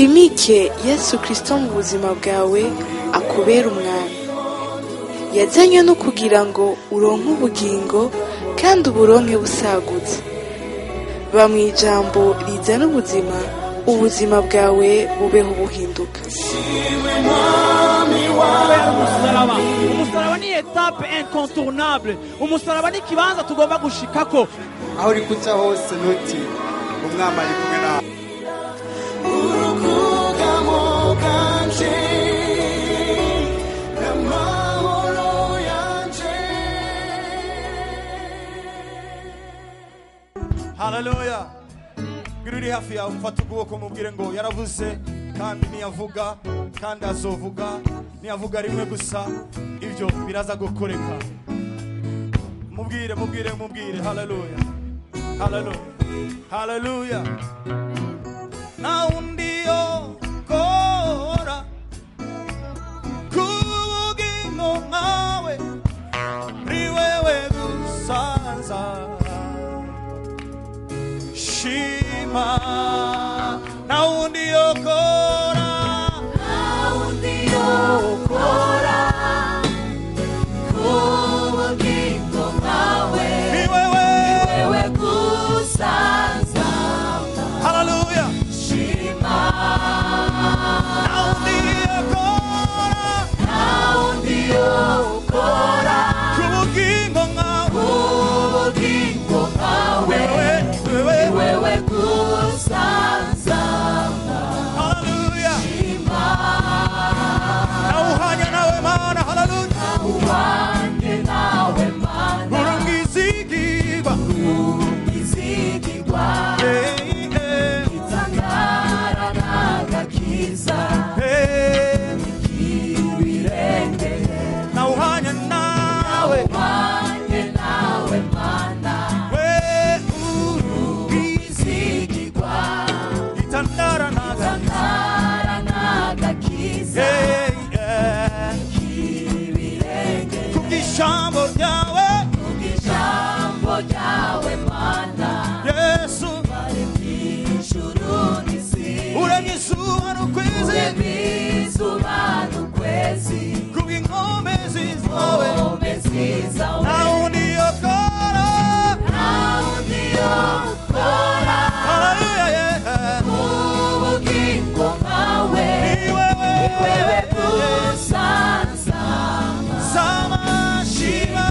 Wimike Yesu Kristo mu buzima bwawe, akubera umwami. Yazanywe no kugira ngo uronke ubugingo kandi uburonke busagutse. Ba mu ijambo rizana ubuzima, ubuzima bwawe bubeho buhinduka. Umusaraba, umusaraba ni étape incontournable. Umusaraba ni ikibanza tugomba gushikako. Aho uri kuca hose, ntuti umwami ari kumwe nawe. Urukugamo bwanje n'amahoro yanje. Haleluya! Bwira uri hafi yawe, mufate ukuboko, mubwire ngo yaravuze kandi niyavuga kandi azovuga. Niyavuga rimwe gusa, ibyo biraza gukoreka. Mubwire, mubwire, mubwire. Haleluya, haleluya, haleluya! Na undi yokora kubugingo nkawe, ni wewe gusa nza shima. Na undi yokora. Ukora ubugingo nkawe. Ni wewe. Wewe gusa nzamba. Haleluya! Shima. Na undi yokora. Nawundi ukora. Kubugingo nkawe. Ubugingo nkawe. Wewe, wewe. Wewe gusa nzamba. Haleluya! Shima. Nawuhanya nawe Mana. Haleluya! Uwanjye nawe Mana. Urumwizigirwa. Izigirwa. Eh, eh. Itangara n'agakiza. Eh. Ibirengeye. Nawuhanya nawe. Uwanjye nawe Mana. We urumwizi. Izigirwa. Itandara naga. Itangara n'agakiza. Eh, eh. Ibirengeye. Kubw'ijambo ryawe. Ijambo ryawe Mana. Yesu. Ijuru n'isi. Uremye izuba n'ukwezi. Uremye izuba n'ukwezi. Kubw'inkomezi zawe. Inkomezi zawe. Nawundi yokora. Nawundi yokora. Haleluya, yeah. Ubugingo nkawe. Ni wewe. Wewe gusa nzamba. Sama shima.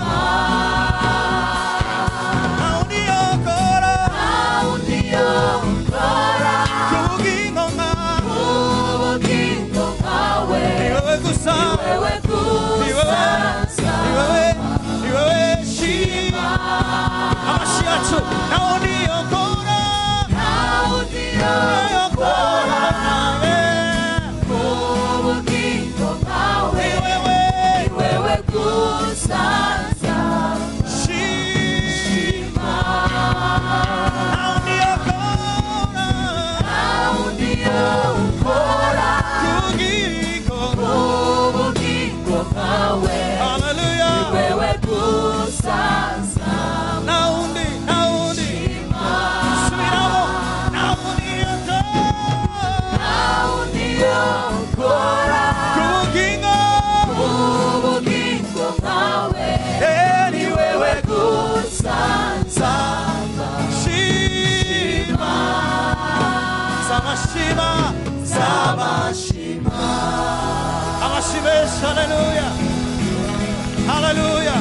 Nawundi yokora. Nawundi yokora. Kubugingo nkawe. Ubugingo nkawe. Ni wewe gusa. Wewe Ni wewe. gusa Ni nzamba. wewe. Ni wewe shima. Amashi yacu. Nawundi yokora. Nawundi yokora. Yeah. Ubugingo nkawe. Ni wewe. Wewe gusa nzamba. Shima. Nawundi yokora. Nawundi yokora. Kubugingo. Ubugingo nkawe. Hallelujah. Wewe gusa nzamba. Naundi, naundi. Subiramo. Naundi yokora. Nawundi yokora. Kubugingo. Ubugingo nkawe. Eh, ni wewe Wewe gusa nzamba. Shima. Sama shima. Sama Shima. Amashi menshi. Haleluya. Haleluya.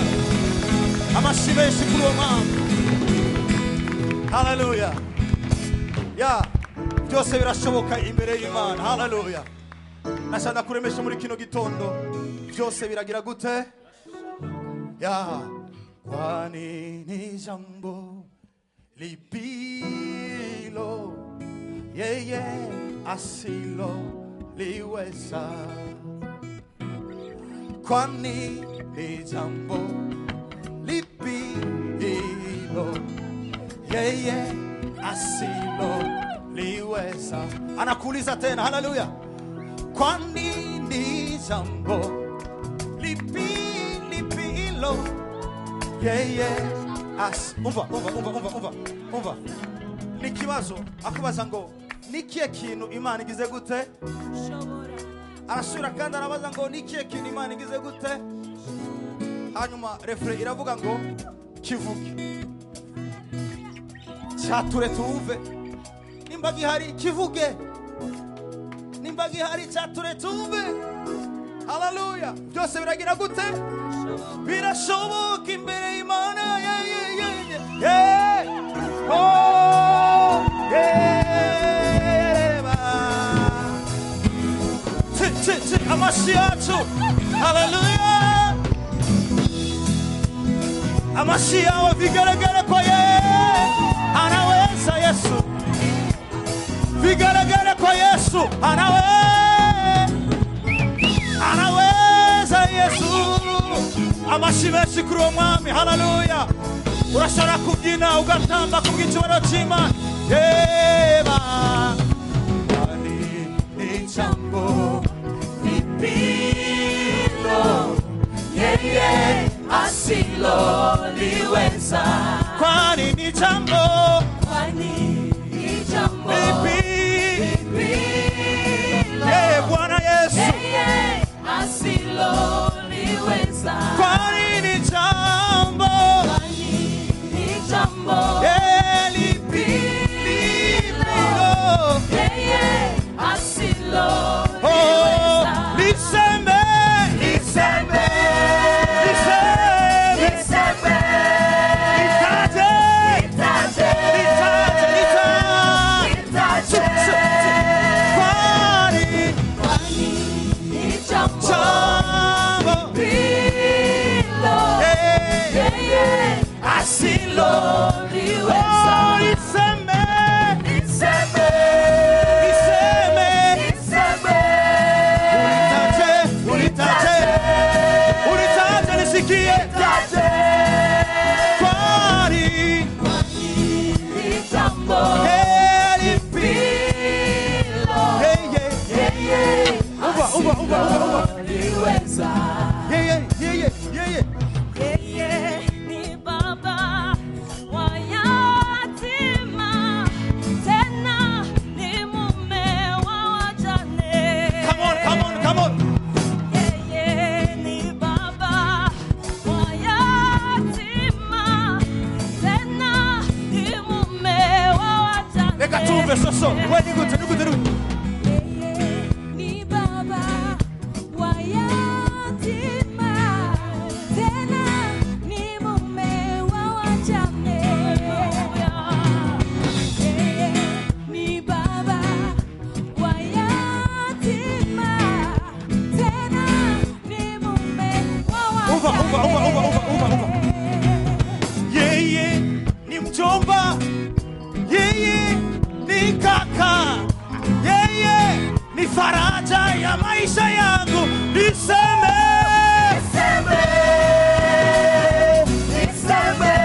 Amashi menshi kuri uwo mwami. Haleluya! Ya, byose birashoboka imbere y'Imana. Haleluya! Nashaka kuremesha muri kino gitondo, byose biragira gute? Ya, kwani ni jambo lipilo yeye asilo liweza? Kwani ni jambo lipi hilo yeye asilo liweza? Anakuuliza tena. Haleluya! Kwani ni jambo lipi, lipi hilo yeye as umva, umva, umva, umva, umva, umva! Ni ikibazo akubaza ngo Nikiye kintu Imana igize gute? Arasubira kandi arabaza ngo nikiye kintu Imana igize gute? Hanyuma refrain iravuga ngo kivuge, cyature tuve. Nimba gihari kivuge, nimba gihari cyature tuve. Haleluya! Byose biragira gute? Birashoboka imbere y'Imana. Yeah, yeah, yeah, yeah. Oh, yeah. Tsi, tsi, tsi, amashi yacu. Haleluya! Amashi yawe vigaragara kwa ye anaweza. Yesu, vigaragara kwa Yesu anaweza Yesu. Amashi menshi kuri uwo mwami. Haleluya! Urashobora kubyina ugatamba kubw'icyubahiro cy'Imana. Yeba Kwani ni jambo lipilo yeye asiloliweza? Kwani ni jambo Kwani ni jambo lipi lipilo Ye Bwana Yesu yeye asiloliweza? Kwani ni jambo Kwani ni jambo ye lipi lipilo yeye Oh, asiloliweza? liseme Liseme, liseme liseme, litaje litaje, litaje litaje litaje. Kwani Kwani ni jambo jambo lipilo eh, yeye asiloliweza. Oh, liseme Liseme, liseme liseme, ulitaje ulitaje ulitaje nisikie litaje. Kwani Kwani ni jambo eh, lipi lipilo hey, yeah. yeye Uva, uva, uva, uva, uva. asiloliweza. Yeah, yeah, yeah, yeah, yeah, yeah. Yeye ni baba wa yatima, tena ni mume wa wajane. Come on, come on, come on. Yeye ni baba wa yatima, tena ni mume wa wajane. Reka tumve soso. We nigute, nigute, nigute. Yeye ni baba wa yatima, tena ni mume wa wajane. Yeye ni baba wa yatima, tena ni mume wa Uva, uva, uva, uva, uva, uva, uva. wajane. Yeye ni mjomba, yeye ni kaka, yeye ni faraja ya maisha yangu. Niseme Niseme, niseme,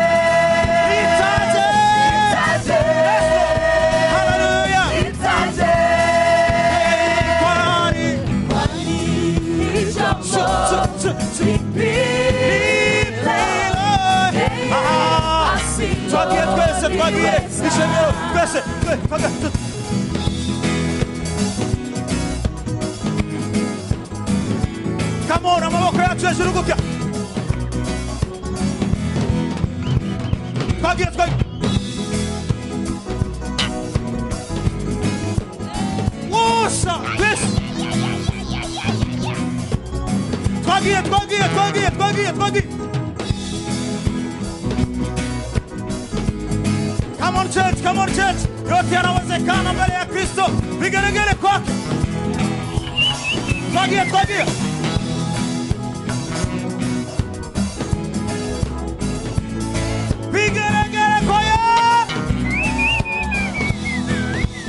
nitaje, nitaje, haleluya. nitaje. Kwani Kwani ni jambo Tsu, tsu, tsu, tsu. lipilo Lipilo. Ah, twagiye twese, twagiye ishengero twese, twagiye. Come on, amaboko yacu hejuru gutya. Twagiye, twagiye. Wosa, twese. Twagiye, twagiye, twagiye, twagiye, twagiye. Come on church, come on church. Yote yanawezekana mbele ya Kristo. Vigelegele kwake. Twagiye, twagiye. Vigelegele kwa ye.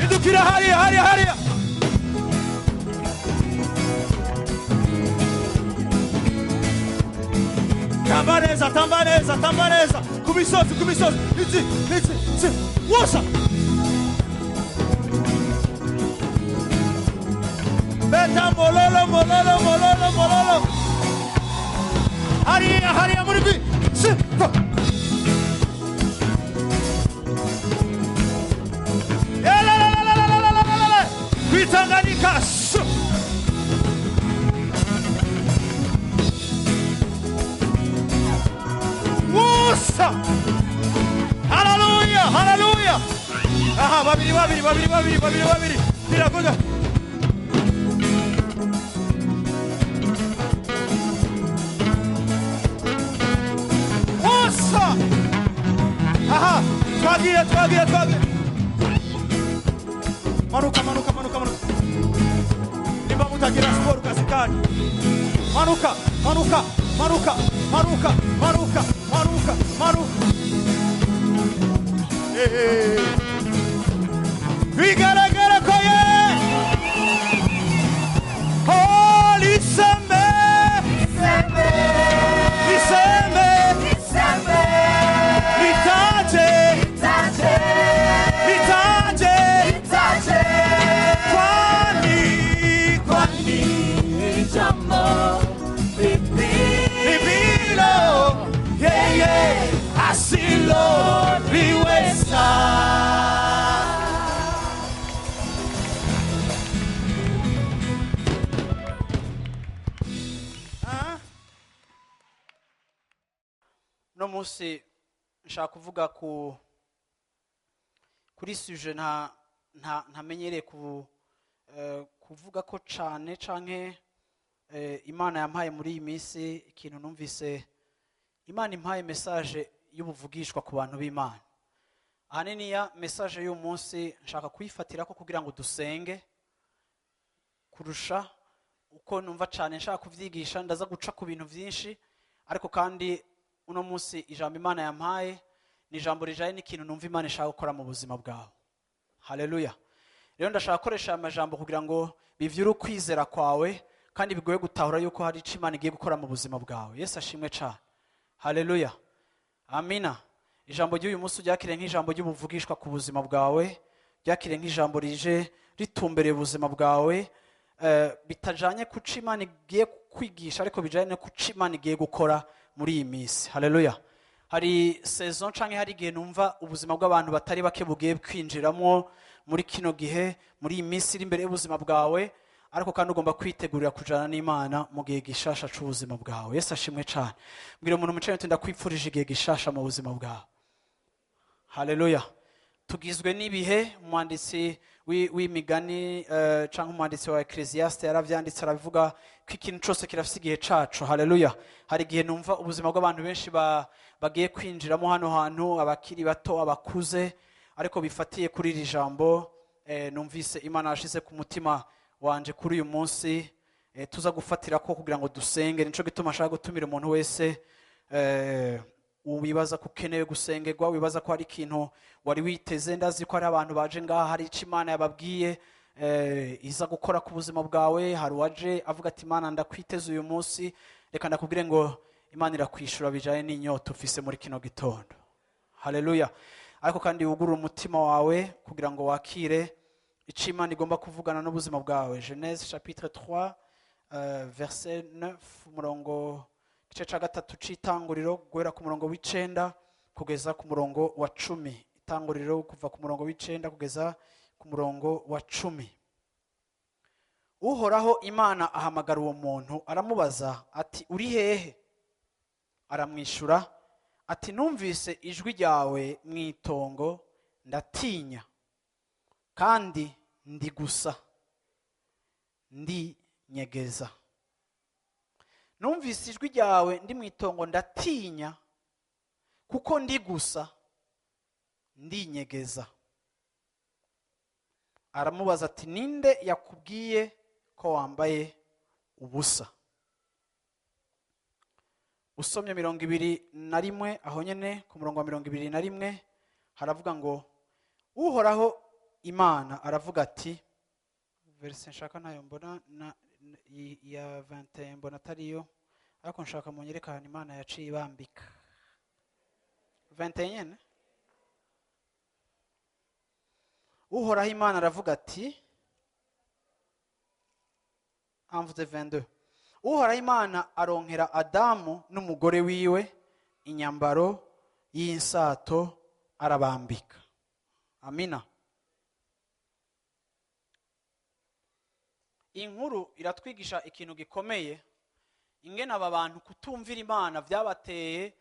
Idukira hariya, hariya, hariya. Tamba neza, tamba neza, tamba neza. Ku misozi, ku misozi. Itsi, itsi, itsi. Wosa. Beta mololo, mololo, mololo, mololo. Hariya, hariya muri bi. Si, fa. La, la, la, la, la, la, la, la, Aha, babiri babiri babiri babiri babiri babiri. Biragoda. Osa. Aha, twagiye twagiye twagiye. Manuka manuka manuka manuka. Nimba mutagira siporo kazi kanyu. Manuka manuka manuka manuka manuka manuka manuka. Eh. Bigaragara ko ye. Oh, lisembe. Lisembe. Lisembe. Lisembe. Litaje. Litaje. Litaje. Litaje. Kwani Kwani ijambo libilo yeye asilo liweza. No munsi nshaka kuvuga ku kuri sujet nta nta ntamenyereye ku kuvuga ko cane canke Imana yampaye muri iyi minsi ikintu numvise Imana impaye message y'ubuvugishwa ku bantu b'Imana. Ahanini ya message y'uyu munsi nshaka kuyifatira ko kugira ngo dusenge kurusha uko numva cane nshaka kuvyigisha, ndaza guca ku bintu vyinshi, ariko kandi uno munsi ijambo Imana yampaye ni ijambo rijaye n'ikintu numva Imana ishaka gukora mu buzima bwawe. Haleluya. Rero ndashaka gukoresha aya majambo kugira ngo bivyure ukwizera kwawe kandi bigoye gutahura yuko hari ico Imana igiye gukora mu buzima bwawe. Yesu ashimwe cane. Haleluya. Amina. Ijambo ry'uyu munsi ryakire nk'ijambo ry'ubuvugishwa ku buzima bwawe, ryakire nk'ijambo rije ritumbereye ubuzima bwawe, bitajanye kuco Imana igiye kwigisha ariko bijanye no kuco Imana igiye gukora muri iyi minsi. Haleluya. Hari saison canke hari igihe numva ubuzima bw'abantu batari bake bugiye kwinjiramo muri kino gihe, muri iyi minsi iri imbere y'ubuzima bwawe, ariko kandi ugomba kwitegurira kujana n'Imana mu gihe gishasha c'ubuzima bwawe. Yesu ashimwe cane. Mbwira umuntu mucanye uti ndakwipfurije igihe gishasha mu buzima bwawe. Haleluya. Tugizwe n'ibihe. Umwanditsi w'imigani canke umwanditsi wa Ecclesiaste yaravyanditse arabivuga ko ikintu cose kirafise igihe caco. Haleluya. Hari igihe numva ubuzima bw'abantu benshi bagiye kwinjiramo hano hantu, abakiri bato, abakuze, ariko bifatiye kuri iri jambo numvise Imana yashize ku mutima wanje kuri uyu munsi, tuza gufatira ko kugira ngo dusenge. Nico gituma nshaka gutumira umuntu wese wibaza ko ukeneye gusengerwa, wibaza ko hari ikintu wari witeze. Ndazi ko hari abantu baje ngaha hari ico Imana yababwiye iza gukora ku buzima bwawe. Hari uwaje avuga ati Imana ndakwiteze uyu munsi, reka ndakubwire ngo Imana irakwishura bijanye n'inyota ufise muri kino gitondo. Haleluya. Ariko kandi wugurure umutima wawe kugira ngo wakire ico Imana igomba kuvugana n'ubuzima bwawe. Genèse chapitre 3 verset 9, umurongo igice ca gatatu c'itanguriro guhera ku murongo w'icenda kugeza ku murongo wa 10. Itanguriro kuva ku murongo w'icenda kugeza ku murongo wa 10. Uhoraho Imana ahamagara uwo muntu aramubaza ati uri hehe? Aramwishura ati numvise ijwi ryawe mu itongo ndatinya, kandi ndi gusa ndi nyegeza. Numvise ijwi ryawe ndi mu itongo ndatinya, kuko ndi gusa ndinyegeza. Aramubaza ati ninde yakubwiye ko wambaye ubusa? Usomye 21 aho nyene ku murongo wa 21 haravuga ngo Uhoraho Imana aravuga ati, verse nshaka nayo mbona na ya 21 mbona atariyo, ariko nshaka munyereka ahantu Imana yaciye ibambika. 21 nyene. Uhoraho Imana aravuga ati, amvuze 22. Uhoraho Imana aronkera Adamu n'umugore wiwe inyambaro y'insato arabambika. Amina. Inkuru iratwigisha ikintu gikomeye, ingene aba bantu kutumvira Imana vyabateye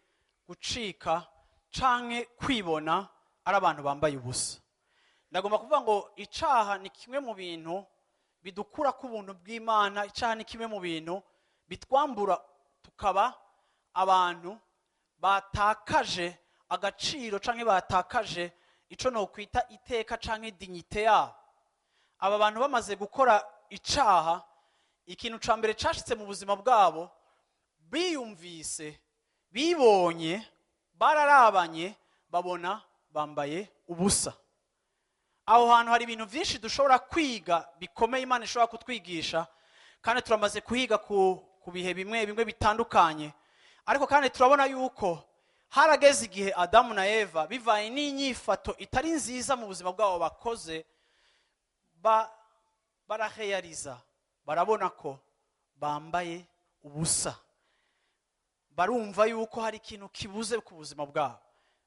gucika canke kwibona ari abantu bambaye ubusa. Ndagomba kuvuga ngo icaha ni kimwe mu bintu bidukura ku buntu bw'Imana. Icaha ni kimwe mu bintu bitwambura tukaba abantu batakaje agaciro canke batakaje ico nokwita iteka canke dignité yabo. Aba bantu bamaze gukora icaha, ikintu ca mbere cashitse mu buzima bwabo, biyumvise, bibonye, bararabanye, babona bambaye ubusa. Aho hantu hari ibintu byinshi dushobora kwiga bikomeye Imana ishobora kutwigisha, kandi turamaze kuhiga ku bihe bimwe bimwe bitandukanye. Ariko kandi turabona yuko harageze igihe Adamu na Eva, bivaye n'inyifato itari nziza mu buzima bwabo bakoze, baraheyariza, barabona ko bambaye ubusa, barumva yuko hari ikintu kibuze ku buzima bwabo,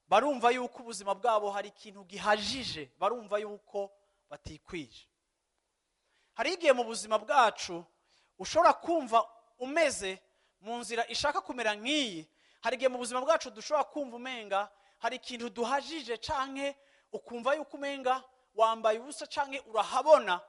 barumva yuko ubuzima bwabo hari ikintu gihajije, barumva yuko batikwije. Hari igihe mu buzima bwacu ushobora kumva umeze mu nzira ishaka kumera nk'iyi. Hari igihe mu buzima bwacu dushobora kumva umenga hari ikintu duhajije, canke ukumva yuko umenga wambaye ubusa canke urahabona,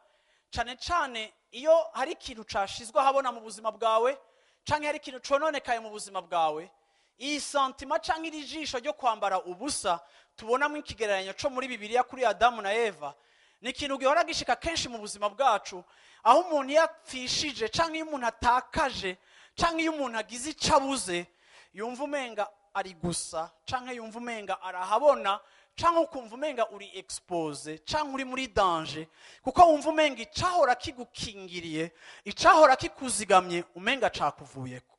cane cane iyo hari ikintu cashizwe ahabona mu buzima bwawe, canke hari ikintu cononekaye mu buzima bwawe. Iyi sentiment canke iri jisho ryo kwambara ubusa tubonamo ikigereranyo co muri Bibiliya kuri Adamu na Eva, ni ikintu gihora gishika kenshi mu buzima bwacu, aho umuntu yapfishije canke iyo umuntu atakaje canke iyo umuntu agize ico abuze, yumva umenga ari gusa, canke yumva umenga arahabona, canke ukumva umenga uri exposé canke uri muri danger, kuko wumva umenga icahora kigukingiriye, icahora kikuzigamye, umenga cakuvuyeko.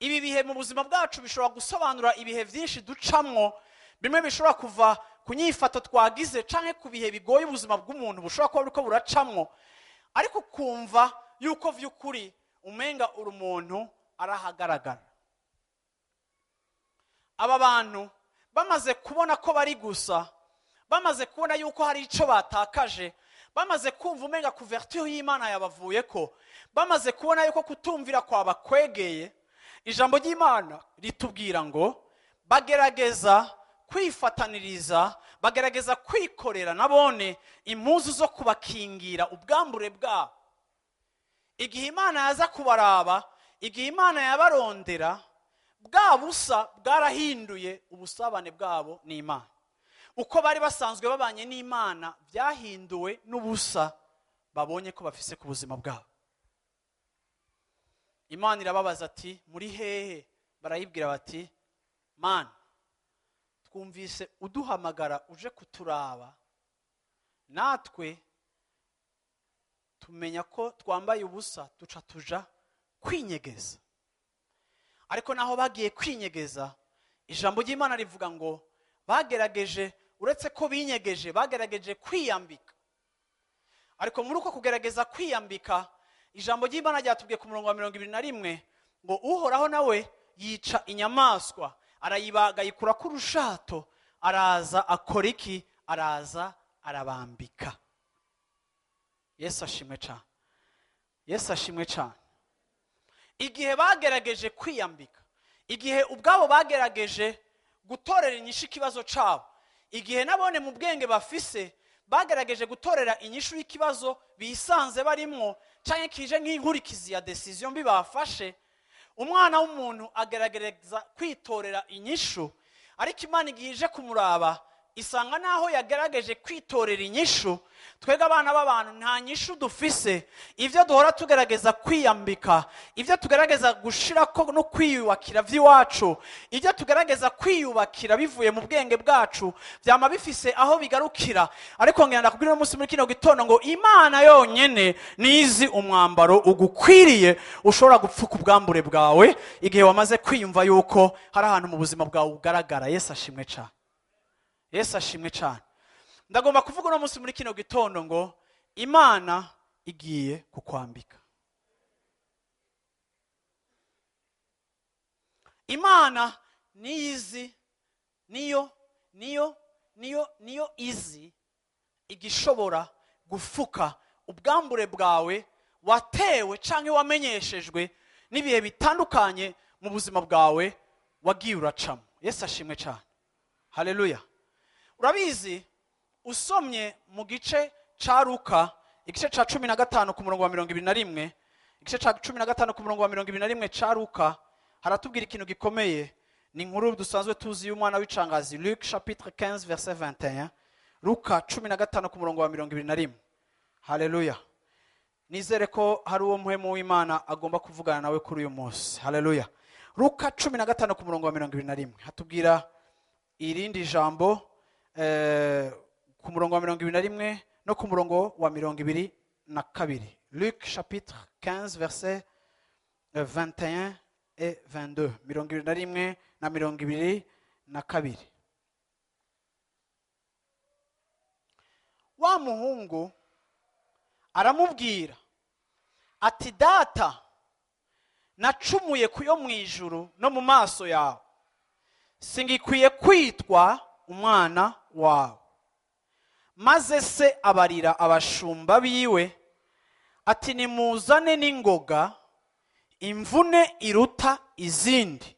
Ibi bihe mu buzima bwacu bishobora gusobanura ibihe byinshi ducamwo, bimwe bishobora kuva ku nyifato twagize canke ku bihe bigoye ubuzima bw'umuntu bushobora kuba buriko buracamwo, ariko ukumva yuko vy'ukuri umenga uri umuntu arahagaragara. Aba bantu bamaze kubona ko bari gusa, bamaze kubona yuko hari ico batakaje, bamaze kumva umenga couverture y'Imana yabavuyeko, bamaze kubona yuko kutumvira kwabakwegeye, ijambo ry'Imana ritubwira ngo bagerageza kwifataniriza, bagerageza kwikorera nabone impuzu zo kubakingira ubwambure bwabo. Igihe Imana yaza kubaraba, igihe Imana yabarondera, bwa busa bwarahinduye ubusabane bwabo n'Imana. Uko bari basanzwe babanye n'Imana byahinduwe n'ubusa babonye ko bafise ku buzima bwabo. Imana irababaza ati muri hehe? Barayibwira bati Mana, twumvise uduhamagara uje kuturaba, natwe tumenya ko twambaye ubusa, duca tuja kwinyegeza. Ariko naho bagiye kwinyegeza, ijambo ry'Imana rivuga ngo bagerageje, uretse ko binyegeje, bagerageje kwiyambika. Ariko muri uko kugerageza kwiyambika, ijambo ry'Imana ryatubwiye ku murongo wa 21 ngo Uhoraho nawe yica inyamaswa, arayibaga, ayikura ku rushato, araza akora iki? Araza arabambika. Yesu ashimwe cyane. Yesu ashimwe cyane. Igihe bagerageje kwiyambika, igihe ubwabo bagerageje gutorera inyishu ikibazo cabo, igihe nabone mu bwenge bafise bagerageje gutorera inyishu y'ikibazo bisanze barimwo, canke kije nk'inkurikizi ya decision mbi bafashe, umwana w'umuntu agerageza kwitorera inyishu. Ariko Imana igihe ije kumuraba isanga naho yagerageje kwitorera inyishu, twebwe abana b'abantu nta nyishu dufise. Ivyo duhora tugerageza kwiyambika, ivyo tugerageza gushirako no kwiyubakira vy'iwacu, ivyo tugerageza kwiyubakira bivuye mu bwenge bwacu, vyama bifise aho bigarukira. Ariko ngenda ndakubwira uno munsi muri kino gitondo ngo Imana yonyene nizi umwambaro ugukwiriye ushobora gupfuka ubwambure bwawe igihe wamaze kwiyumva yuko hari ahantu mu buzima bwawe ugaragara. Yesu ashimwe cyane. Yesu ashimwe cyane. Ndagomba kuvuga uno munsi muri kino gitondo ngo Imana igiye kukwambika. Imana niyizi, niyo niyo niyo niyo izi igishobora gufuka ubwambure bwawe watewe canke wamenyeshejwe n'ibihe bitandukanye mu buzima bwawe wagiye uracamo. Yesu ashimwe cyane. Haleluya. Urabizi Usomye mu gice ca Luka, igice ca 15 ku murongo wa 21, igice ca 15 ku murongo wa 21 ca Luka, haratubwira ikintu gikomeye. Ni inkuru dusanzwe tuzi y'umwana w'icangazi. Luc chapitre 15 verset 21. Luka 15 ku murongo wa 21. Haleluya! Nizere ko hari uwo muhemu w'Imana agomba kuvugana nawe kuri uyu munsi. Haleluya! Luka 15 ku murongo wa 21 hatubwira irindi jambo, ku murongo wa 21 no ku murongo wa 22. Luc chapitre 15 verset 21 et 22, 21 na 22. Wa muhungu aramubwira ati: "Data, nacumuye kuyo mu ijuru no mu maso yawe, singikwiye kwitwa umwana wawe." Maze se abarira abashumba biwe ati: "Nimuzane n'ingoga imvune iruta izindi,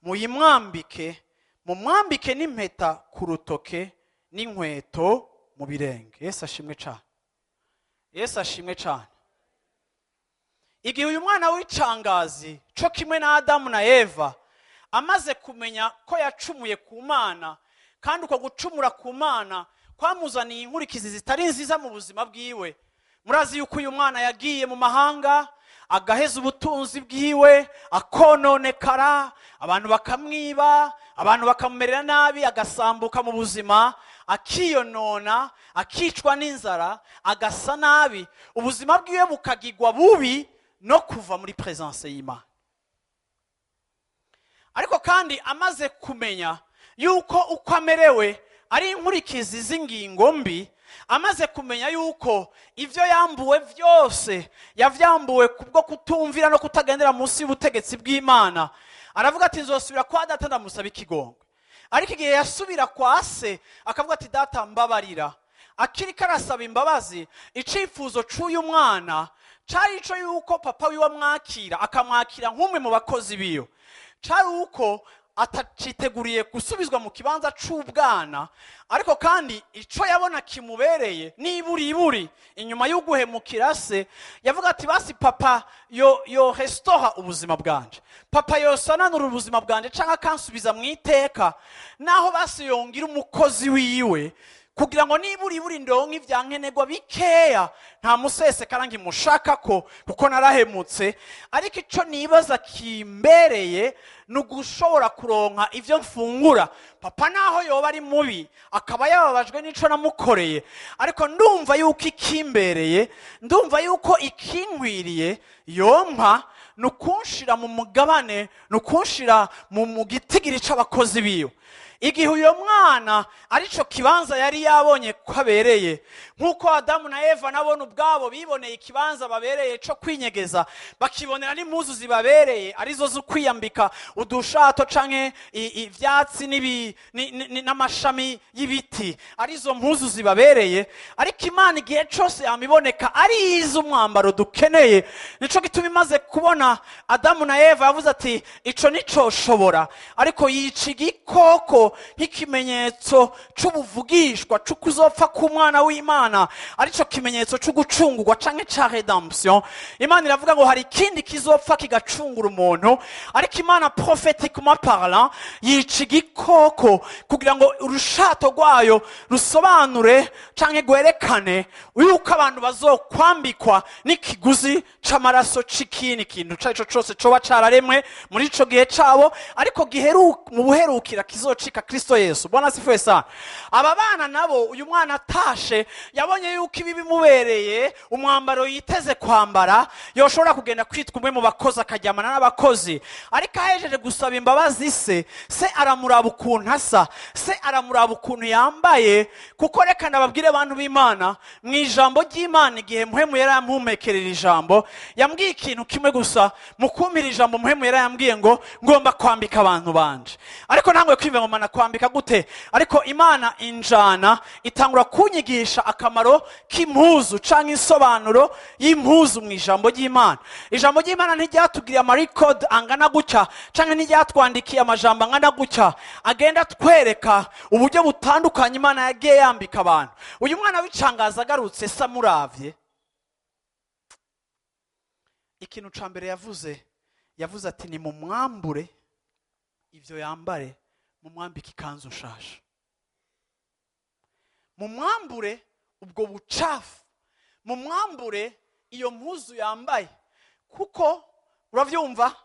muyimwambike, mumwambike n'impeta ku rutoke n'inkweto mu birenge." Yesu ashimwe cyane! Yesu ashimwe cyane! Igihe uyu mwana w'icangazi, co kimwe na Adamu na Eva, amaze kumenya ko yacumuye ku Mana, kandi uko gucumura ku Mana kwamuzaniye inkurikizi zitari nziza mu buzima bwiwe. Murazi yuko uyu mwana yagiye mu mahanga, agaheza ubutunzi bwiwe, akononekara, abantu bakamwiba, abantu bakamumerera nabi, agasambuka mu buzima, akiyonona, akicwa n'inzara, agasa nabi, ubuzima bwiwe bukagigwa bubi no kuva muri presence y'Imana. Ariko kandi amaze kumenya yuko uko amerewe ari inkurikizi z'ingingo mbi, amaze kumenya yuko ivyo yambuwe vyose yavyambuwe kubwo kutumvira no kutagendera munsi y'ubutegetsi bw'Imana, aravuga ati: "Nzosubira kwa data ndamusaba ikigongwe." Ariko igihe yasubira kwa se akavuga ati: "Data, mbabarira," akiriko arasaba imbabazi, icifuzo c'uyu mwana cari ico yuko papa wiwe amwakira, akamwakira nk'umwe mu bakozi biyo. Cari uko ataciteguriye gusubizwa mu kibanza c'ubwana, ariko kandi ico yabona kimubereye n'iburiburi inyuma y'uguhemukira se, yavuga ati: "Basi papa yo restaura ubuzima bwanje, papa yosananura ubuzima bwanje, canke akansubiza mu iteka, naho basi yongira umukozi wiwe, kugira ngo niburiburi ndonke ivyankenerwa bikeya, nta musesekara nkimushaka ko kuko narahemutse. Ariko ico nibaza kimbereye ni ugushobora kuronka ivyo mfungura. Papa naho yoba ari mubi, akaba yababajwe n'ico namukoreye, ariko ndumva yuko ikimbereye, ndumva yuko ikinkwiriye yompa ni ukunshira mu mugabane, ni ukunshira mu gitigiri c'abakozi biwe." Igihe uyo mwana arico kibanza yari yabonye ko abereye, nk'uko Adamu na Eva nabone ubwabo biboneye ikibanza babereye co kwinyegeza, bakibonera n'impuzu zibabereye arizo zo kwiyambika udushato canke ivyatsi n'amashami y'ibiti, arizo mpuzu zibabereye. Ariko Imana igihe cose yamiboneka ari iz'umwambaro dukeneye. Nico gituma imaze kubona Adamu na Eva yavuze ati: "Ico nicoshobora," ariko yica igikoko nk'ikimenyetso c'ubuvugishwa c'ukuzopfa k'umwana w'Imana, arico kimenyetso c'ugucungurwa canke ca redemption. Imana iravuga ngo hari ikindi kizopfa kigacungura umuntu, ariko Imana prophétiquement parlant yica igikoko kugira ngo urushato rwayo rusobanure canke rwerekane yuko abantu bazokwambikwa n'ikiguzi c'amaraso c'ikindi kintu carico cose coba cararemwe muri ico gihe cabo, ariko mu buherukira kizocika Kristo Yesu. Bwana asifiwe sana! Aba bana nabo, uyu mwana atashe yabonye yuko ibi bimubereye, umwambaro yiteze kwambara, yoshobora kugenda kwitwa umwe mu bakozi, akaryamana n'abakozi. Ariko ahejeje gusaba imbabazi se, se aramuraba ukuntu asa, se aramuraba ukuntu yambaye. Kuko reka ndababwire abantu b'Imana, mu ijambo ry'Imana, igihe Muhemu yari yampumekerera ijambo, yambwiye ikintu kimwe gusa. Mu kumpira ijambo, Muhemu yari yambwiye ngo ngomba kwambika abantu banje. Ariko ntangwe kwimva ngo Imana kwambika gute? Ariko Imana injana itangura kunyigisha akamaro k'impuzu canke insobanuro y'impuzu mu ijambo ry'Imana. Ijambo ry'Imana ntiryatugiriye amarecord angana gutya canke ntiryatwandikiye amajambo angana gutya agenda atwereka uburyo butandukanye Imana yagiye yambika abantu. Uyu mwana w'icangaza agarutse samuravye, ikintu ca mbere yavuze ati ni mumwambure ivyo yambare, mumwambike ikanzu nshasha, mumwambure ubwo bucafu, mumwambure iyo mpuzu yambaye, kuko uravyumva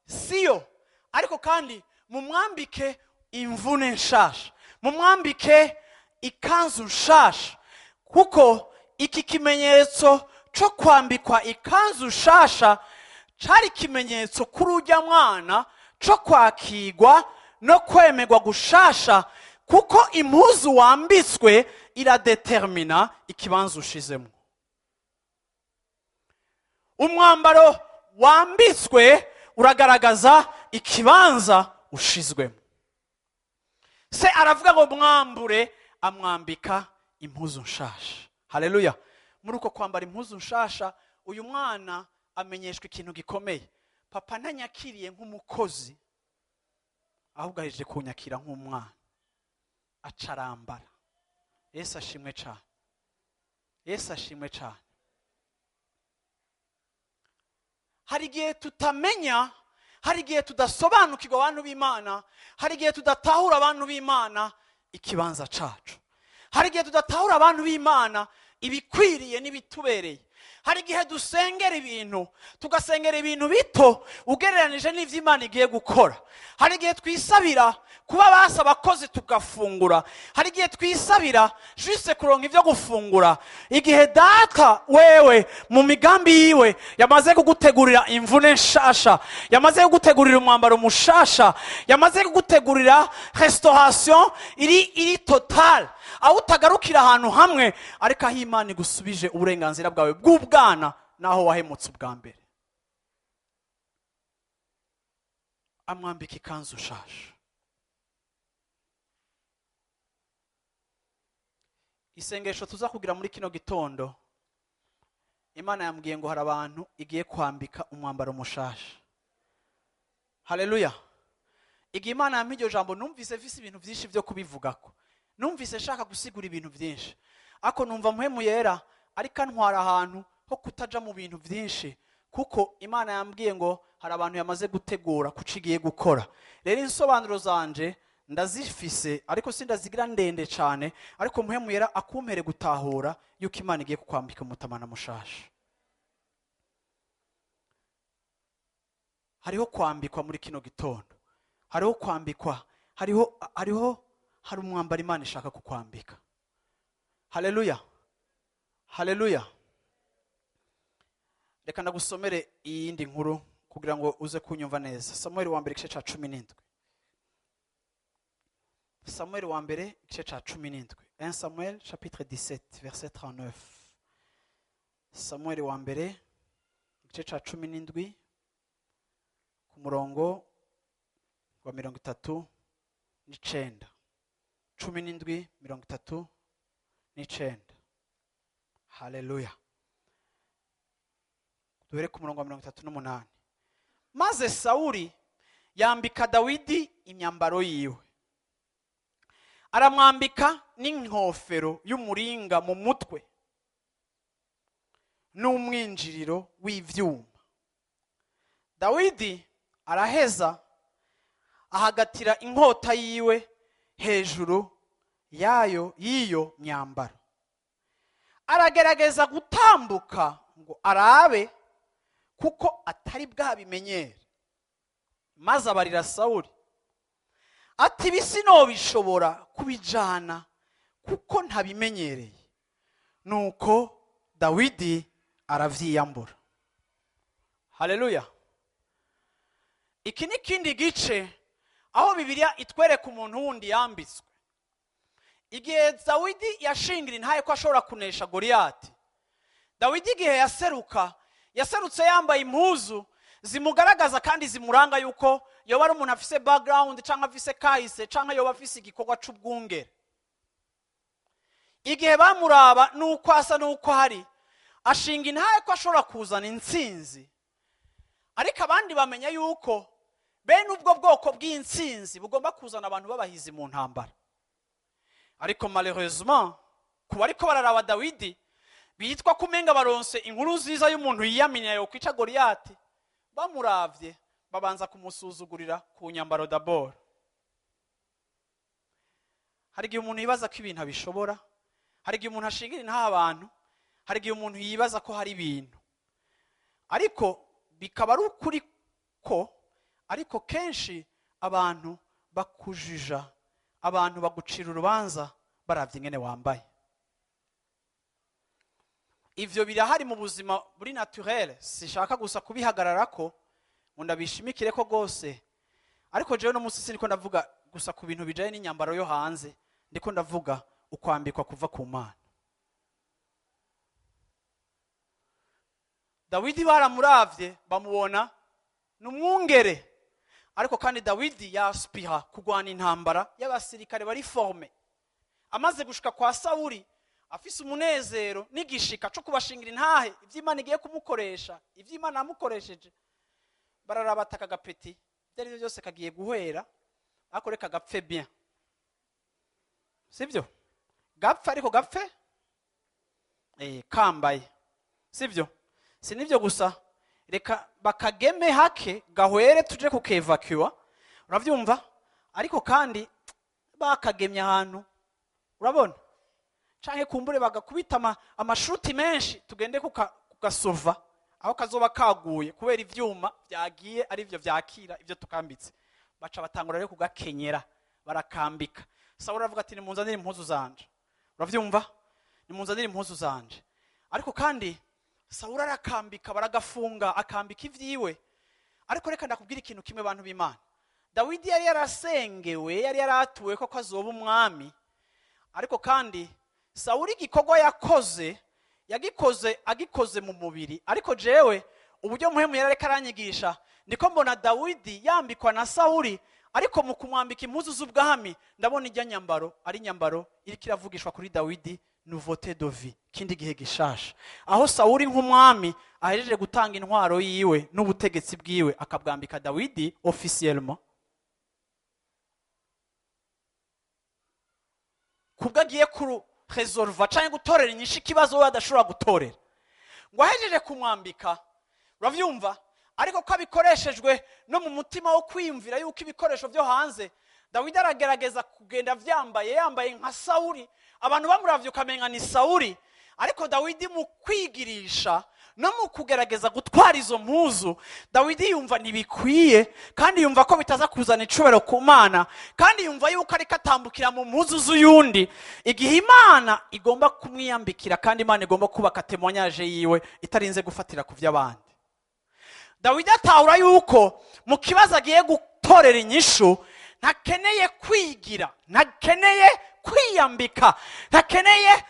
siyo. Ariko kandi mumwambike imvune nshasha, mumwambike ikanzu nshasha, kuko iki kimenyetso cyo kwambikwa ikanzu nshasha cari ikimenyetso kuri urya mwana cyo kwakirwa no kwemerwa gushasha, kuko impuzu wambitswe iradetermina ikibanza ushizemo. Umwambaro wambitswe uragaragaza ikibanza ushizwemo. Se aravuga ngo mwambure, amwambika impuzu nshasha. Haleluya. Muri uko kwambara impuzu nshasha, uyu mwana amenyeshwa ikintu gikomeye. Papa ntanyakiriye nk'umukozi, ahubwo ahejeje kunyakira nk'umwana. Acarambara. Yesu ashimwe cyane. Yesu ashimwe cyane. Hari igihe tutamenya, hari igihe tudasobanukirwa abantu b'Imana, hari igihe tudatahura abantu b'Imana ikibanza cacu. Hari igihe tudatahura abantu b'Imana ibikwiriye n'ibitubereye. Hari igihe dusengera ibintu, tugasengera ibintu bito ugereranije n'ivyo Imana igiye gukora. Hari igihe twisabira kuba basa abakozi tugafungura. Hari igihe twisabira juste kuronka ivyo gufungura. Igihe data wewe mu migambi yiwe yamaze kugutegurira imvune nshasha, yamaze kugutegurira umwambaro mushasha, yamaze kugutegurira restauration iri total, aho utagarukira ahantu hamwe, ariko aho Imana igusubije uburenganzira bwawe bw'ubwana naho wahemutse ubwa mbere. Amwambika ikanzu nshasha. Isengesho tuza kugira muri kino gitondo, Imana yambwiye ngo hari abantu igiye kwambika umwambaro mushasha. Haleluya. Igihe Imana yampa iryo jambo, numvise mfise ibintu byinshi byo kubivugako, numvise nshaka gusigura ibintu byinshi, ariko numva Mpwemu Yera ariko antwara ahantu ho kutaja mu bintu byinshi, kuko Imana yambwiye ngo hari abantu yamaze gutegura kuco igiye gukora. Rero insobanuro zanje ndazifise, ariko sindazigira ndende cyane, ariko Mpwemu Yera akumpere gutahura yuko Imana igiye kukwambika umutamana mushasha. Hariho kwambikwa muri kino gitondo, hariho kwambikwa, hariho hari umwambaro Imana ishaka kukwambika. Haleluya. Haleluya. Reka ndagusomere iyindi nkuru kugira ngo uze kunyumva neza. Samuel wa mbere igice ca 17. Samuel wa mbere igice ca 17. 1 Samuel chapitre 17 verset 39. Samuel wa mbere igice ca 17 ku murongo wa 39. 17 39. Haleluya. Duhere ku murongo wa 38. Maze Sauli yambika Dawidi imyambaro yiwe, aramwambika n'inkofero y'umuringa mu mutwe n'umwinjiriro w'ivyuma. Dawidi araheza ahagatira inkota yiwe hejuru yayo y'iyo myambaro, aragerageza gutambuka ngo arabe, kuko atari bwabimenyere. Maze abarira Sawuli ati ibi sinobishobora kubijana kuko ntabimenyereye. Nuko Dawidi aravyiyambura. Haleluya. Iki ni kindi gice aho Bibiliya itwereka umuntu wundi yambitswe. Igihe Dawidi yashingira intaye ko ashobora kunesha Goliyati, Dawidi igihe yaseruka, yaserutse yambaye impuzu Zimugaragaza kandi zimuranga yuko yoba ari umuntu afise background cyangwa afise kahise cyangwa yoba afise igikorwa c'ubwungere. Igihe bamuraba nuko asa nuko hari, ashinga intahe ko ashobora kuzana intsinzi, ariko abandi bamenya yuko bene ubwo bwoko bw'intsinzi bugomba kuzana abantu babahizi mu ntambara. Ariko malheureusement kuba ariko bararaba Dawidi bitwa kumenga baronse inkuru nziza y'umuntu yiyaminiye yo kwica Goliyati, bamuravye babanza kumusuzugurira ku nyambaro d'abord. Hari igihe umuntu yibaza ko ibintu abishobora, hari igihe umuntu ashingira intahe abantu, hari igihe umuntu yibaza ko hari ibintu, ariko bikaba ari ukuri ko, ariko kenshi abantu bakujija, abantu bagucira urubanza baravye ingene wambaye. Ivyo birahari mu buzima buri naturel, sishaka gusa kubihagararako ngo ndabishimikire ko gose, ariko jewe no musi siniko ndavuga gusa ku bintu bijanye n'inyambaro yo hanze, ndiko ndavuga ukwambikwa kuva ku Mana. Dawidi baramuravye bamubona numwungere, ariko kandi Dawidi yaspira kugwana intambara y'abasirikare bari forme. Amaze gushika kwa Sawuli afise umunezero n'igishika cyo kubashingira intahe ivy'Imana igiye kumukoresha, ivy'Imana yamukoresheje. Bararabataka gapeti, ibyo ari byo byose kagiye guhera, ariko reka gapfe bien, sibyo? Gapfe ariko gapfe kambaye, sibyo? Si nivyo gusa, reka bakageme hake gahwere tuje kukevacuwa, uravyumva? Ariko kandi bakagemye ahantu, urabona, canke kumbure bagakubita amashuti menshi, tugende kugasova aho kazoba kaguye kubera ivyuma byagiye ari byo vyakira ivyo tukambitse. Baca batangura rero kugakenyera, barakambika. Sawuli aravuga ati nimunzanire impuzu zanje, uravyumva? Nimunzanire impuzu zanje. Ariko kandi Sawuli arakambika, baragafunga, akambika ivyiwe. Ariko reka ndakubwira ikintu kimwe bantu b'Imana, Dawidi yari yarasengewe, yari yaratuwe ko azoba umwami, ariko kandi Sawuli igikorwa yakoze yagikoze agikoze mu mubiri. Ariko jewe uburyo muhemu yari ariko aranyigisha, niko mbona Dawidi yambikwa na Sawuli, ariko mu kumwambika impuzu z'ubwami ndabona ijya nyambaro ari nyambaro iriko iravugishwa kuri Dawidi, nouveauté de vie, kindi gihe gishasha, aho Sawuli nk'umwami ahejeje gutanga intwaro yiwe n'ubutegetsi bwiwe akabwambika Dawidi officiellement, kubwo agiye kuru resolva canke gutorera inyishu ikibazo we adashobora gutorera. Ngo ahejeje kumwambika, uravyumva, ariko ko abikoreshejwe no mu mutima wo kwiyumvira yuko ibikoresho vyo hanze, Dawidi aragerageza kugenda vyambaye, yambaye nka Sawuli, abantu bamuravye ukamenga ni Sawuli. Ariko Dawidi mu kwigirisha no mu kugerageza gutwara izo mpuzu, Dawidi yumva ntibikwiye, kandi yumva ko bitaza kuzana icubahiro ku Mana, kandi yumva yuko ariko atambukira mu mpuzu z'uyundi, igihe Imana igomba kumwiyambikira, kandi Imana igomba kubaka témoignage yiwe itarinze gufatira ku vy'abandi. Dawidi atahura yuko mu kibazo agiye gutorera inyishu ntakeneye kwigira, ntakeneye kwiyambika, ntakeneye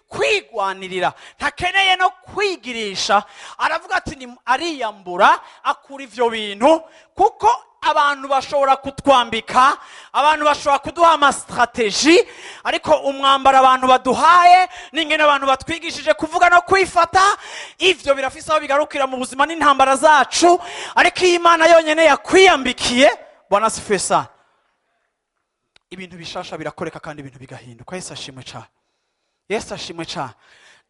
kwigwanirira, ntakeneye no kwigirisha. Aravuga ati ni ariyambura, akura ivyo bintu, kuko abantu bashobora kutwambika, abantu bashobora kuduha ama strategie, ariko umwambaro abantu baduhaye n'ingene abantu batwigishije kuvuga no kwifata, ivyo birafise aho bigarukira mu buzima n'intambara zacu. Ariko iyo Imana yonyene yakwiyambikiye, Bwana asifiwe sana, ibintu bishasha birakoreka kandi ibintu bigahinduka. Yesu ashimwe cyane, Yesu ashimwe cyane.